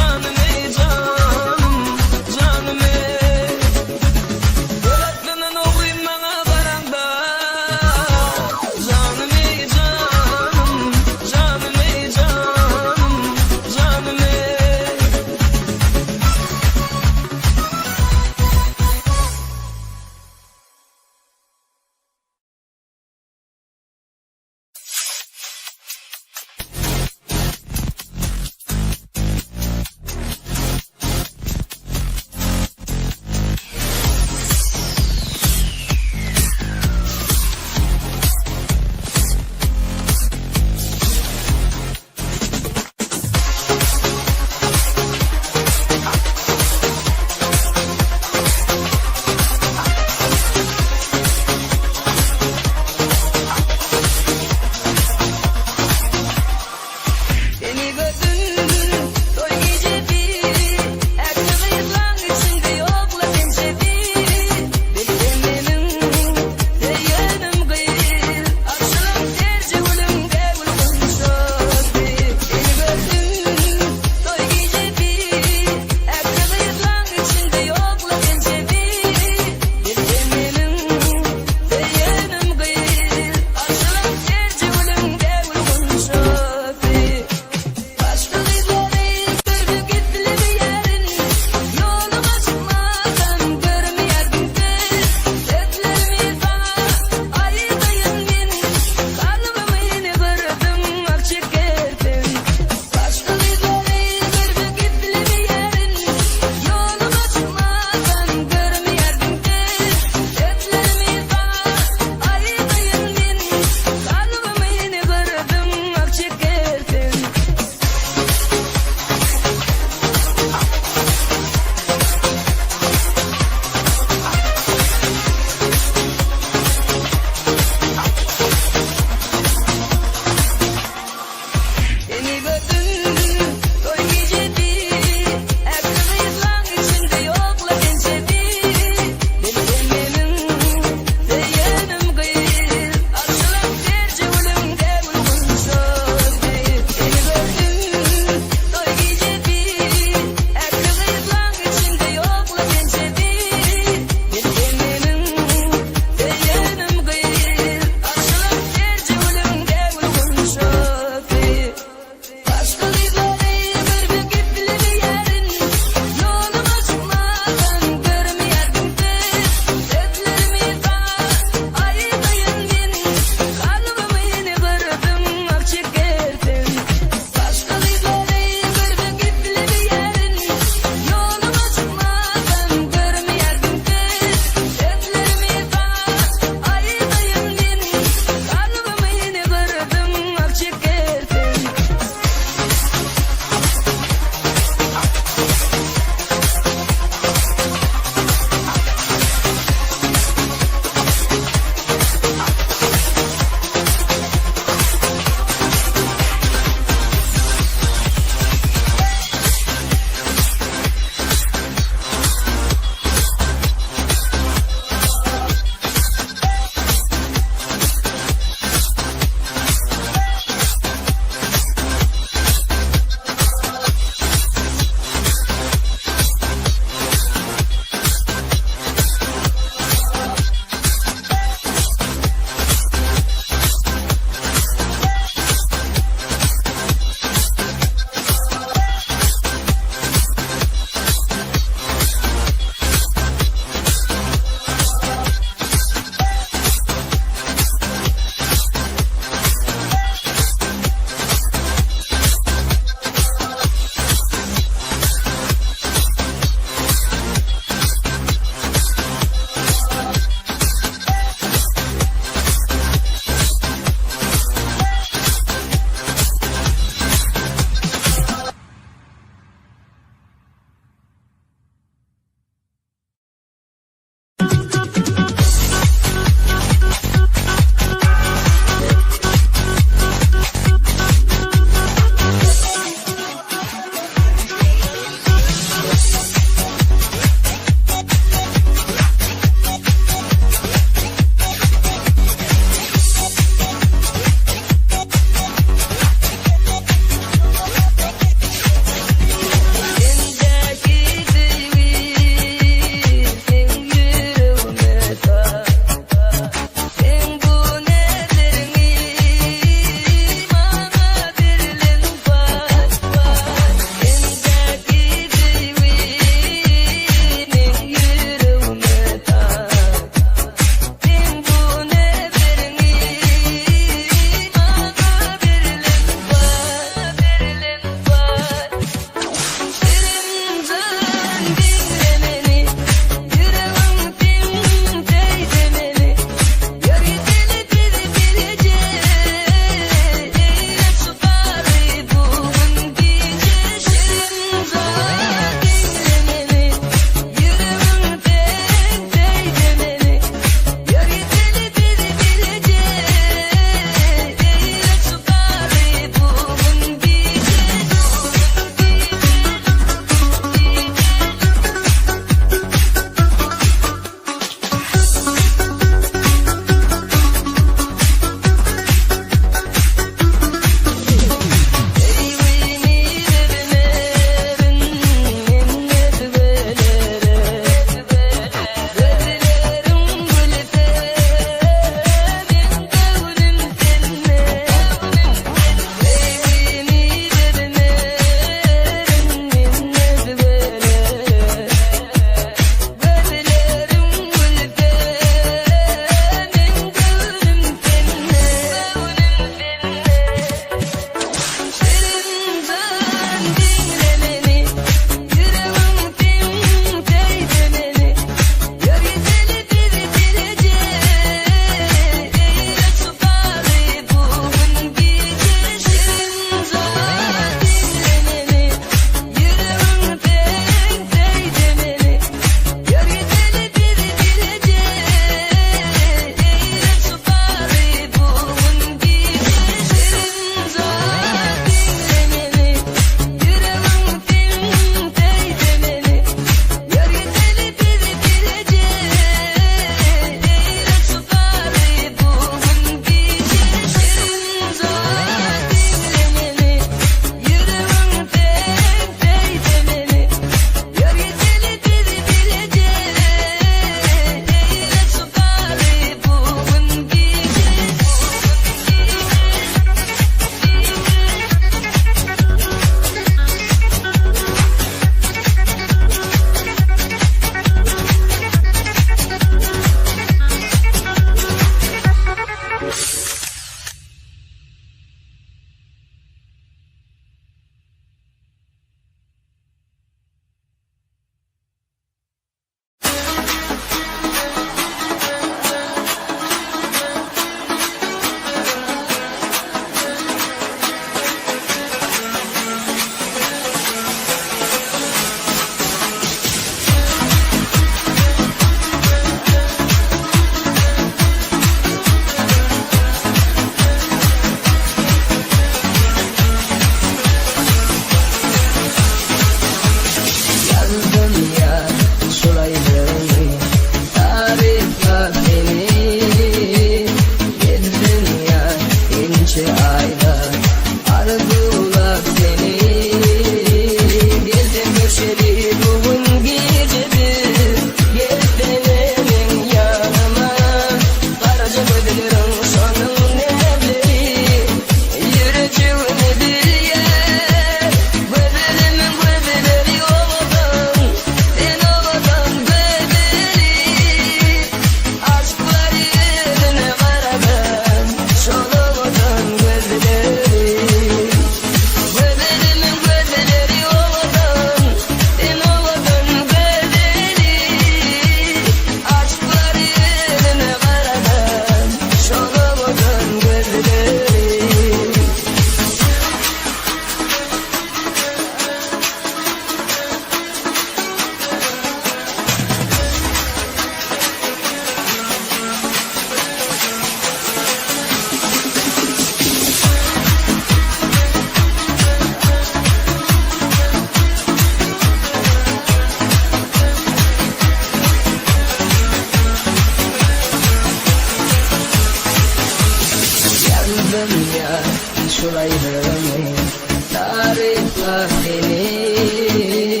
Arzuwlap seni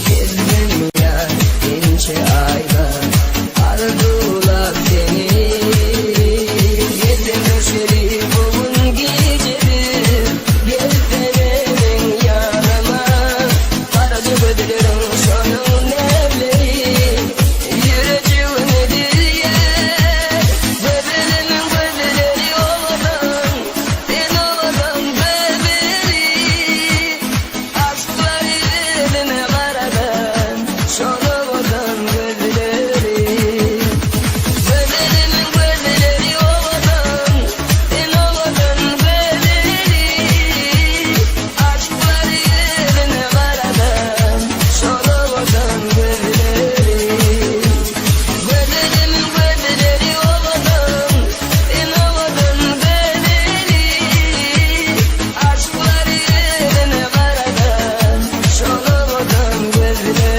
Gezdim ýar ençe aýlar Arzuwlap seni Gezdim şeri bu gün gijedir Gelsene meň ýanyma Garaja gözleriň şonuň näbleý Ýürejigimi dilýär Gözelimiň gözleri owadan Sen owadan gözeli Aşyklar ýüzüme garadan Şol owadan gözleri Gözelimiň gözleri owadan Sen owadan gözeli Aşyklar ýüzüme garadan Şol owadan gözleri Gözelimiň gözleri owadan Sen owadan gözeli Aşyklar ýüzüme garadan Şol owadan gözleri.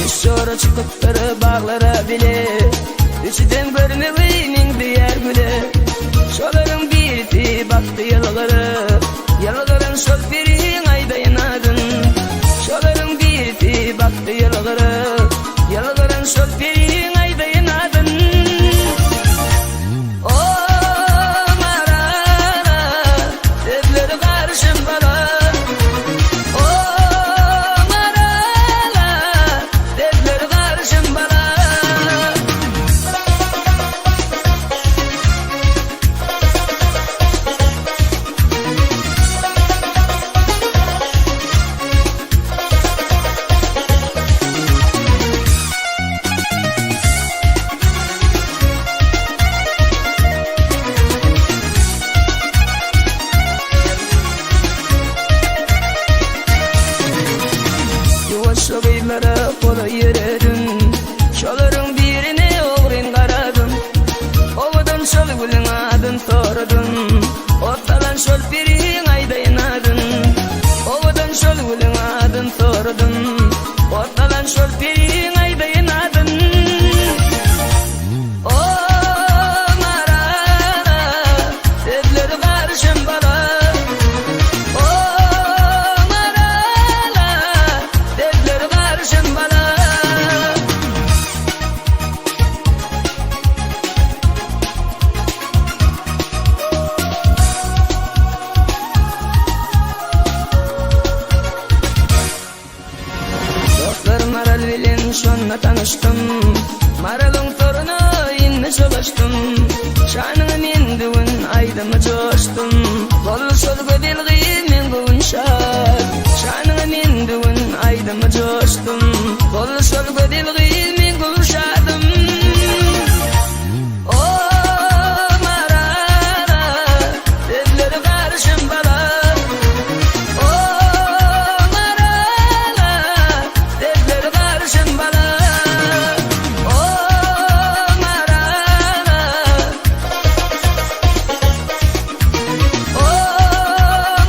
Üç jora çykypdyr baglara bile, Üçüdem görmegi meňzeýär güle. Şolaryň birisi bakdy ýylgyryp, Ýylgyran şol periň aýdaýyn adyn. Şolaryň birisi bakdy ýylgyryp, Ýylgyran şol periň aýdaýyn adyn. O Marala, sözleri garyşan bala. O Marala, sözleri garyşan bala. Ýuwaşja gyzlara golaý ýöredim, Şolaryň birine ogryn garadym. Owadan şol gülüň adyn soradym, Ot salan şol periň aýdaýyn adyn. Owadan şol gülüň adyn soradym, Ot salan şol periň aýdaýyn adyn. O Marala, sözleri garyşan bala. O Marala, sözleri garyşan bala. Dostlar Maral bilen şonda tanyşdym Maralyň toruna indi çolaşdym Şanyňa men bu gün aýdyma joşdum Boldy şol gözel gyz meň göwün şat Şanyňa men bu gün aýdyma joşdum Boldy şol gözel gyz meň göwün şadym O Marala sözleri garyşan bala O Marala sözleri garyşan bala O Marala O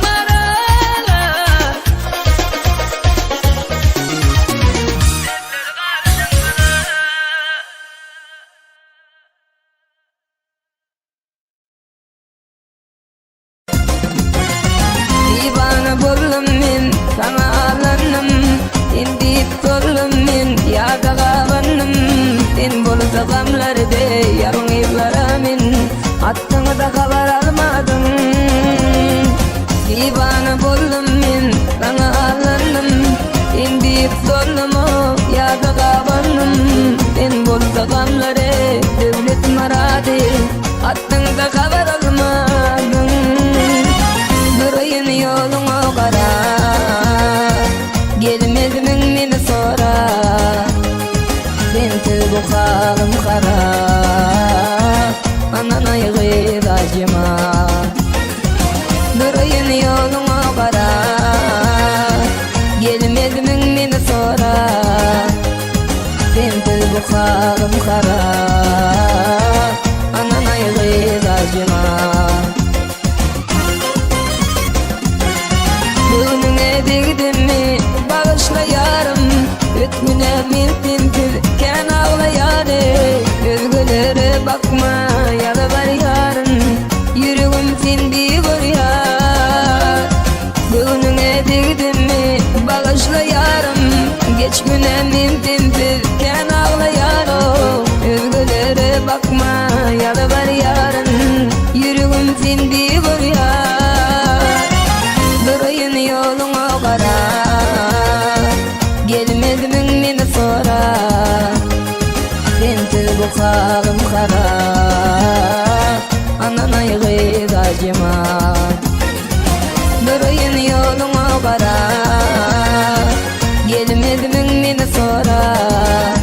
Marala sözleri garyşan bala. bu halym harap, Ananaý gyz ajyma. Göwnüňe degdimmi, bagyşla ýarym, Ötgüne men sensiz kän aglaýan eý. Özgelere bakma, ýalbarýaryn, Ýüregim sende görýär. Göwnüňe degdimmi, bagyşla ýarym, Geç güne men sensiz kän aglaýan-ow. Özgelere bakma, ýalbarýaryn, Ýüregim sende görýär. Duraýyn ýoluňa garap, Gelmezmiň meni sorap, Sensiz bu halym harap, Ananaý gyz ajyma. Duraýyn ýoluňa garap, Gelmezmiň meni sorap,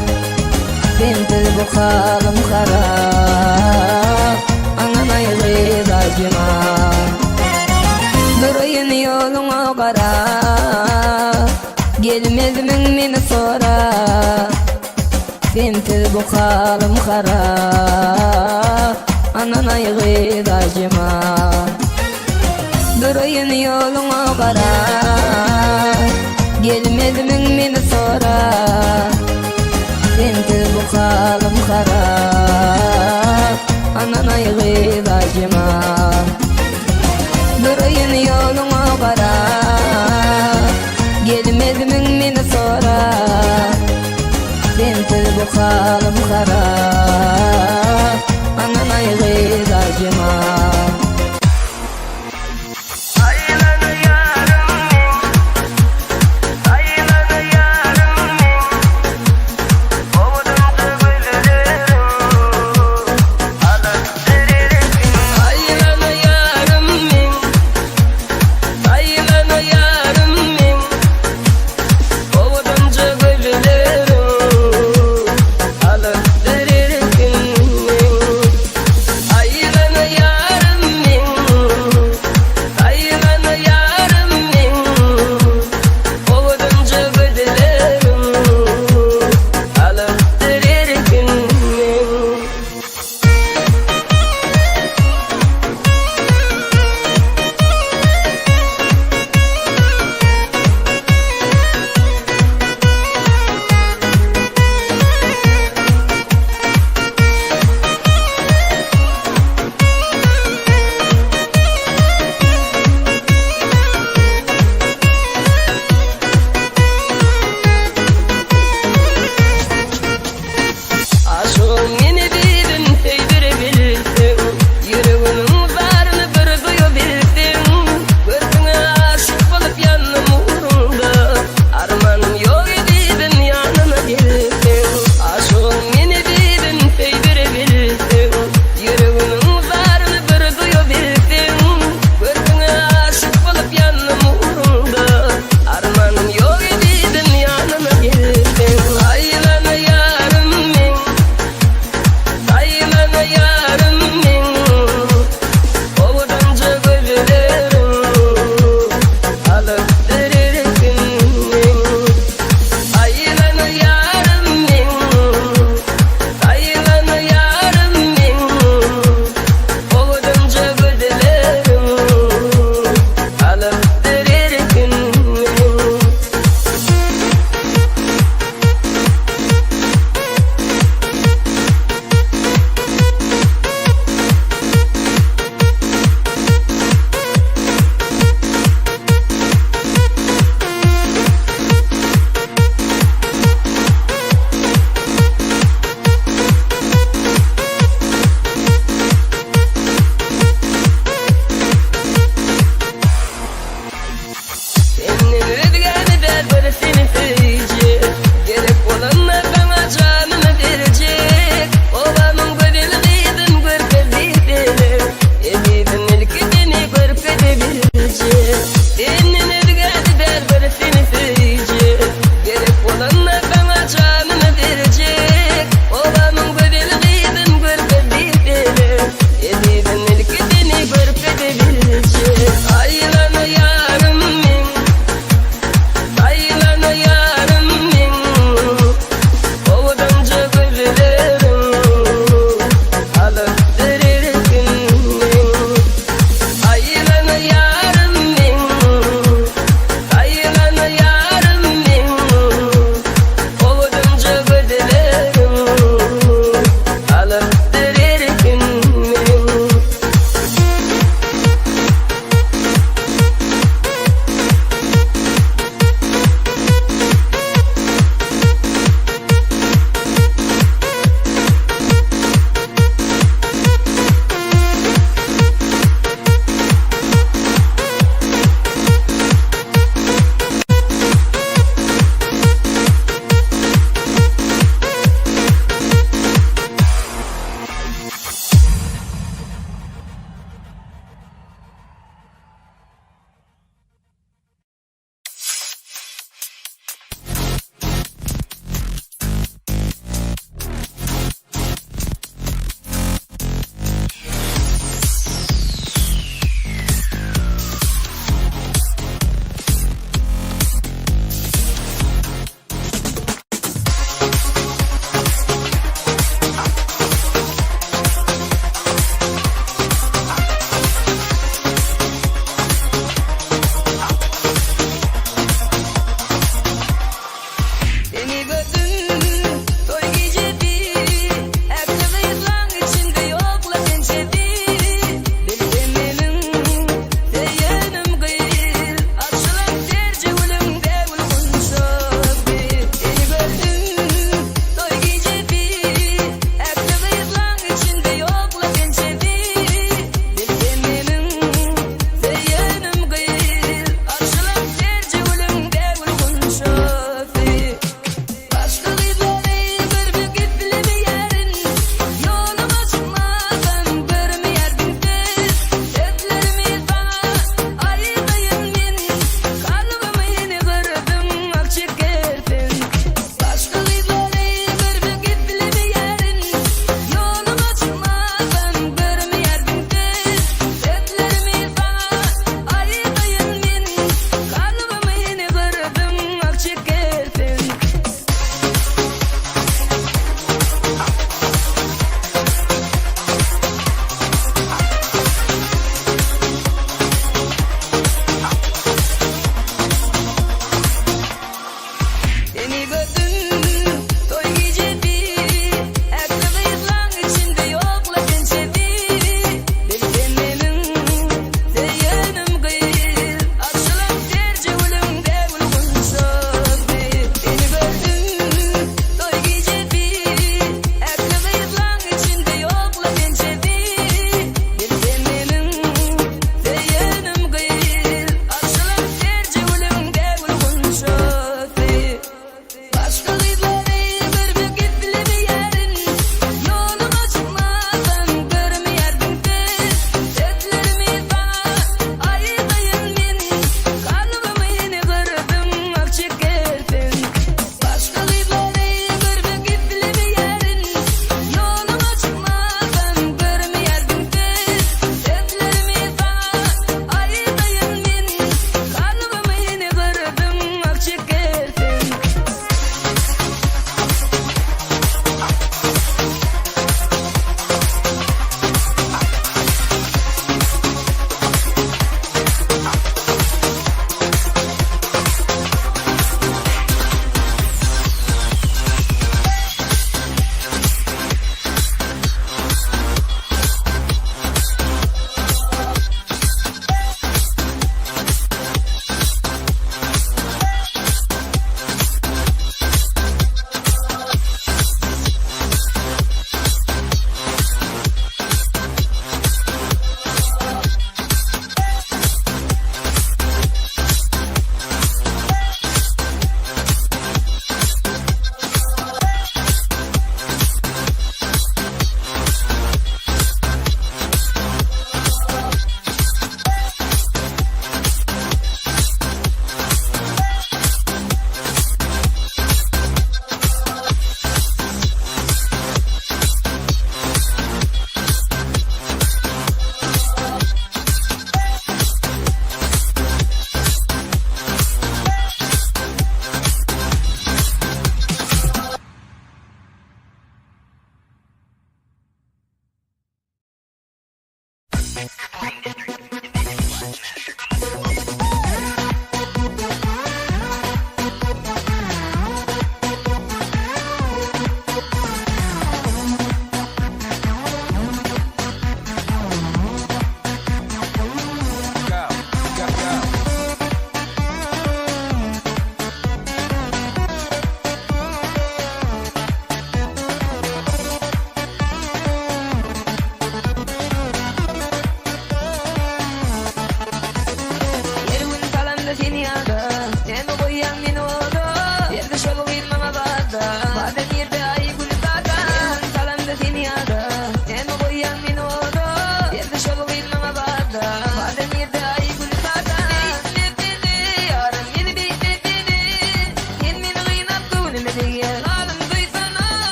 Sensiz bu halym harap, Ananaý gyz ajyma. Duraýyn ýoluňa garap, Gelmezmiň meni sorap, Sensiz bu halym harap, Ananaý gyz ajyma. Duraýyn ýoluňa garap, Gelmezmiň meni sorap, Sensiz bu halym harap, Ananaý gyz ajyma. Duraýyn ýoluňa garap, Gelmezmiň meni sorap, Sensiz bu halym harap, Ananaý gyz ajyma. Aýlana ýarym men, aýlana ýarym men, owadança gözleriň alypdyr erkin men.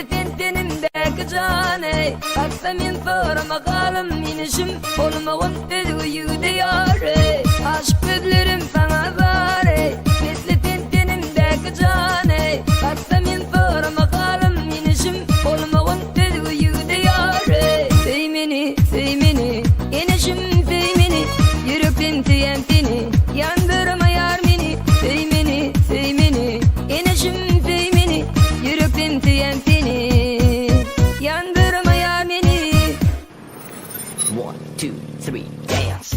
Misli sen tenimdäki jan eý. Hakda men sorama galym inişim, Bolmagyn özge ýigide ýar eý. Aşyk gözlerim saňa zar eý. Misli sen tenimdäki jan eý. Hakda men sorama galym inişim, Bolmagyn özge ýigide ýar eý. Söý meni, söý meni, inişim söý meni, Ýürekden söýen seni, ýandyrma ýar meni. Söý meni, söý meni, inişim söý meni, Ýürekden söýen seni, ýandyrma ýar meni. One, two, three, dance.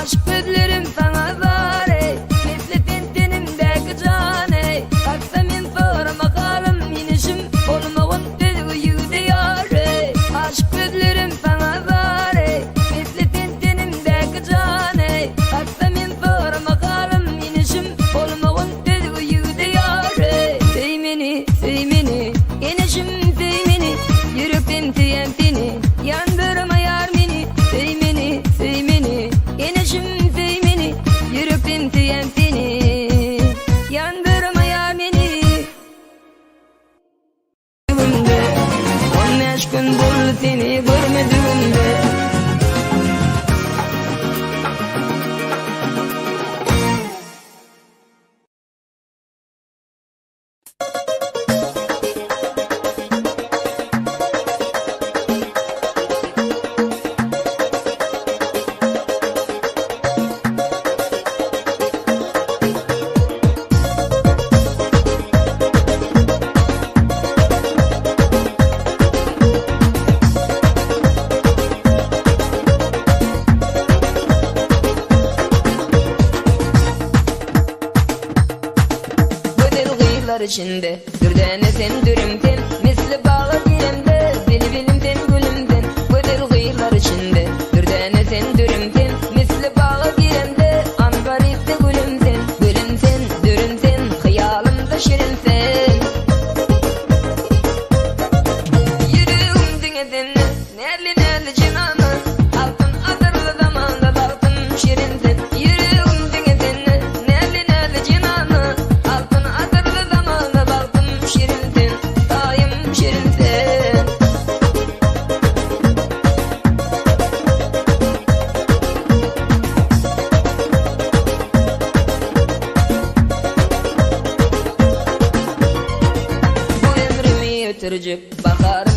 Aşyk gözlerim saňa zar eý, Misli sen tenimdäki jan eý. Hakda men sorama galym inişim, Bolmagyn özge ýigide ýar eý. Aşyk gözlerim saňa zar eý, Misli sen tenimdäki jan eý. Hakda men sorama galym inişim, Bolmagyn özge ýigide ýar eý. Söý meni, söý meni, inişim söý meni, Ýürekden söýen seni, ýandyrma ýar meni. Söý meni, söý meni, inişim söý meni, Ýürekden söýen seni, ýandyrma ýar meni. 15 gün boldy seni görmedigimde. Gözel gyzlar içinde Dürdäne sen dürüm sen, Misli baga giremde Bilbilim sen gülüm sen. Gözel gyzlar içinde Dürdäne sen dürüm sen, Misli baga giremde Angaripde gülüm sen. Gülüm sen, dürüm sen, Hyýalymda şirin sen. Ýüregim diňe sende, Näzli-näzli jenana, Altyn asyrly zamanda Bagtym şirin sen. Ýüregim diňe sende, Näzli-näzli jenana, Altyn asyrly zamanda Bagtym şirin sen, Taýym şirin sen. Bu ömrümi ötürjek bahar.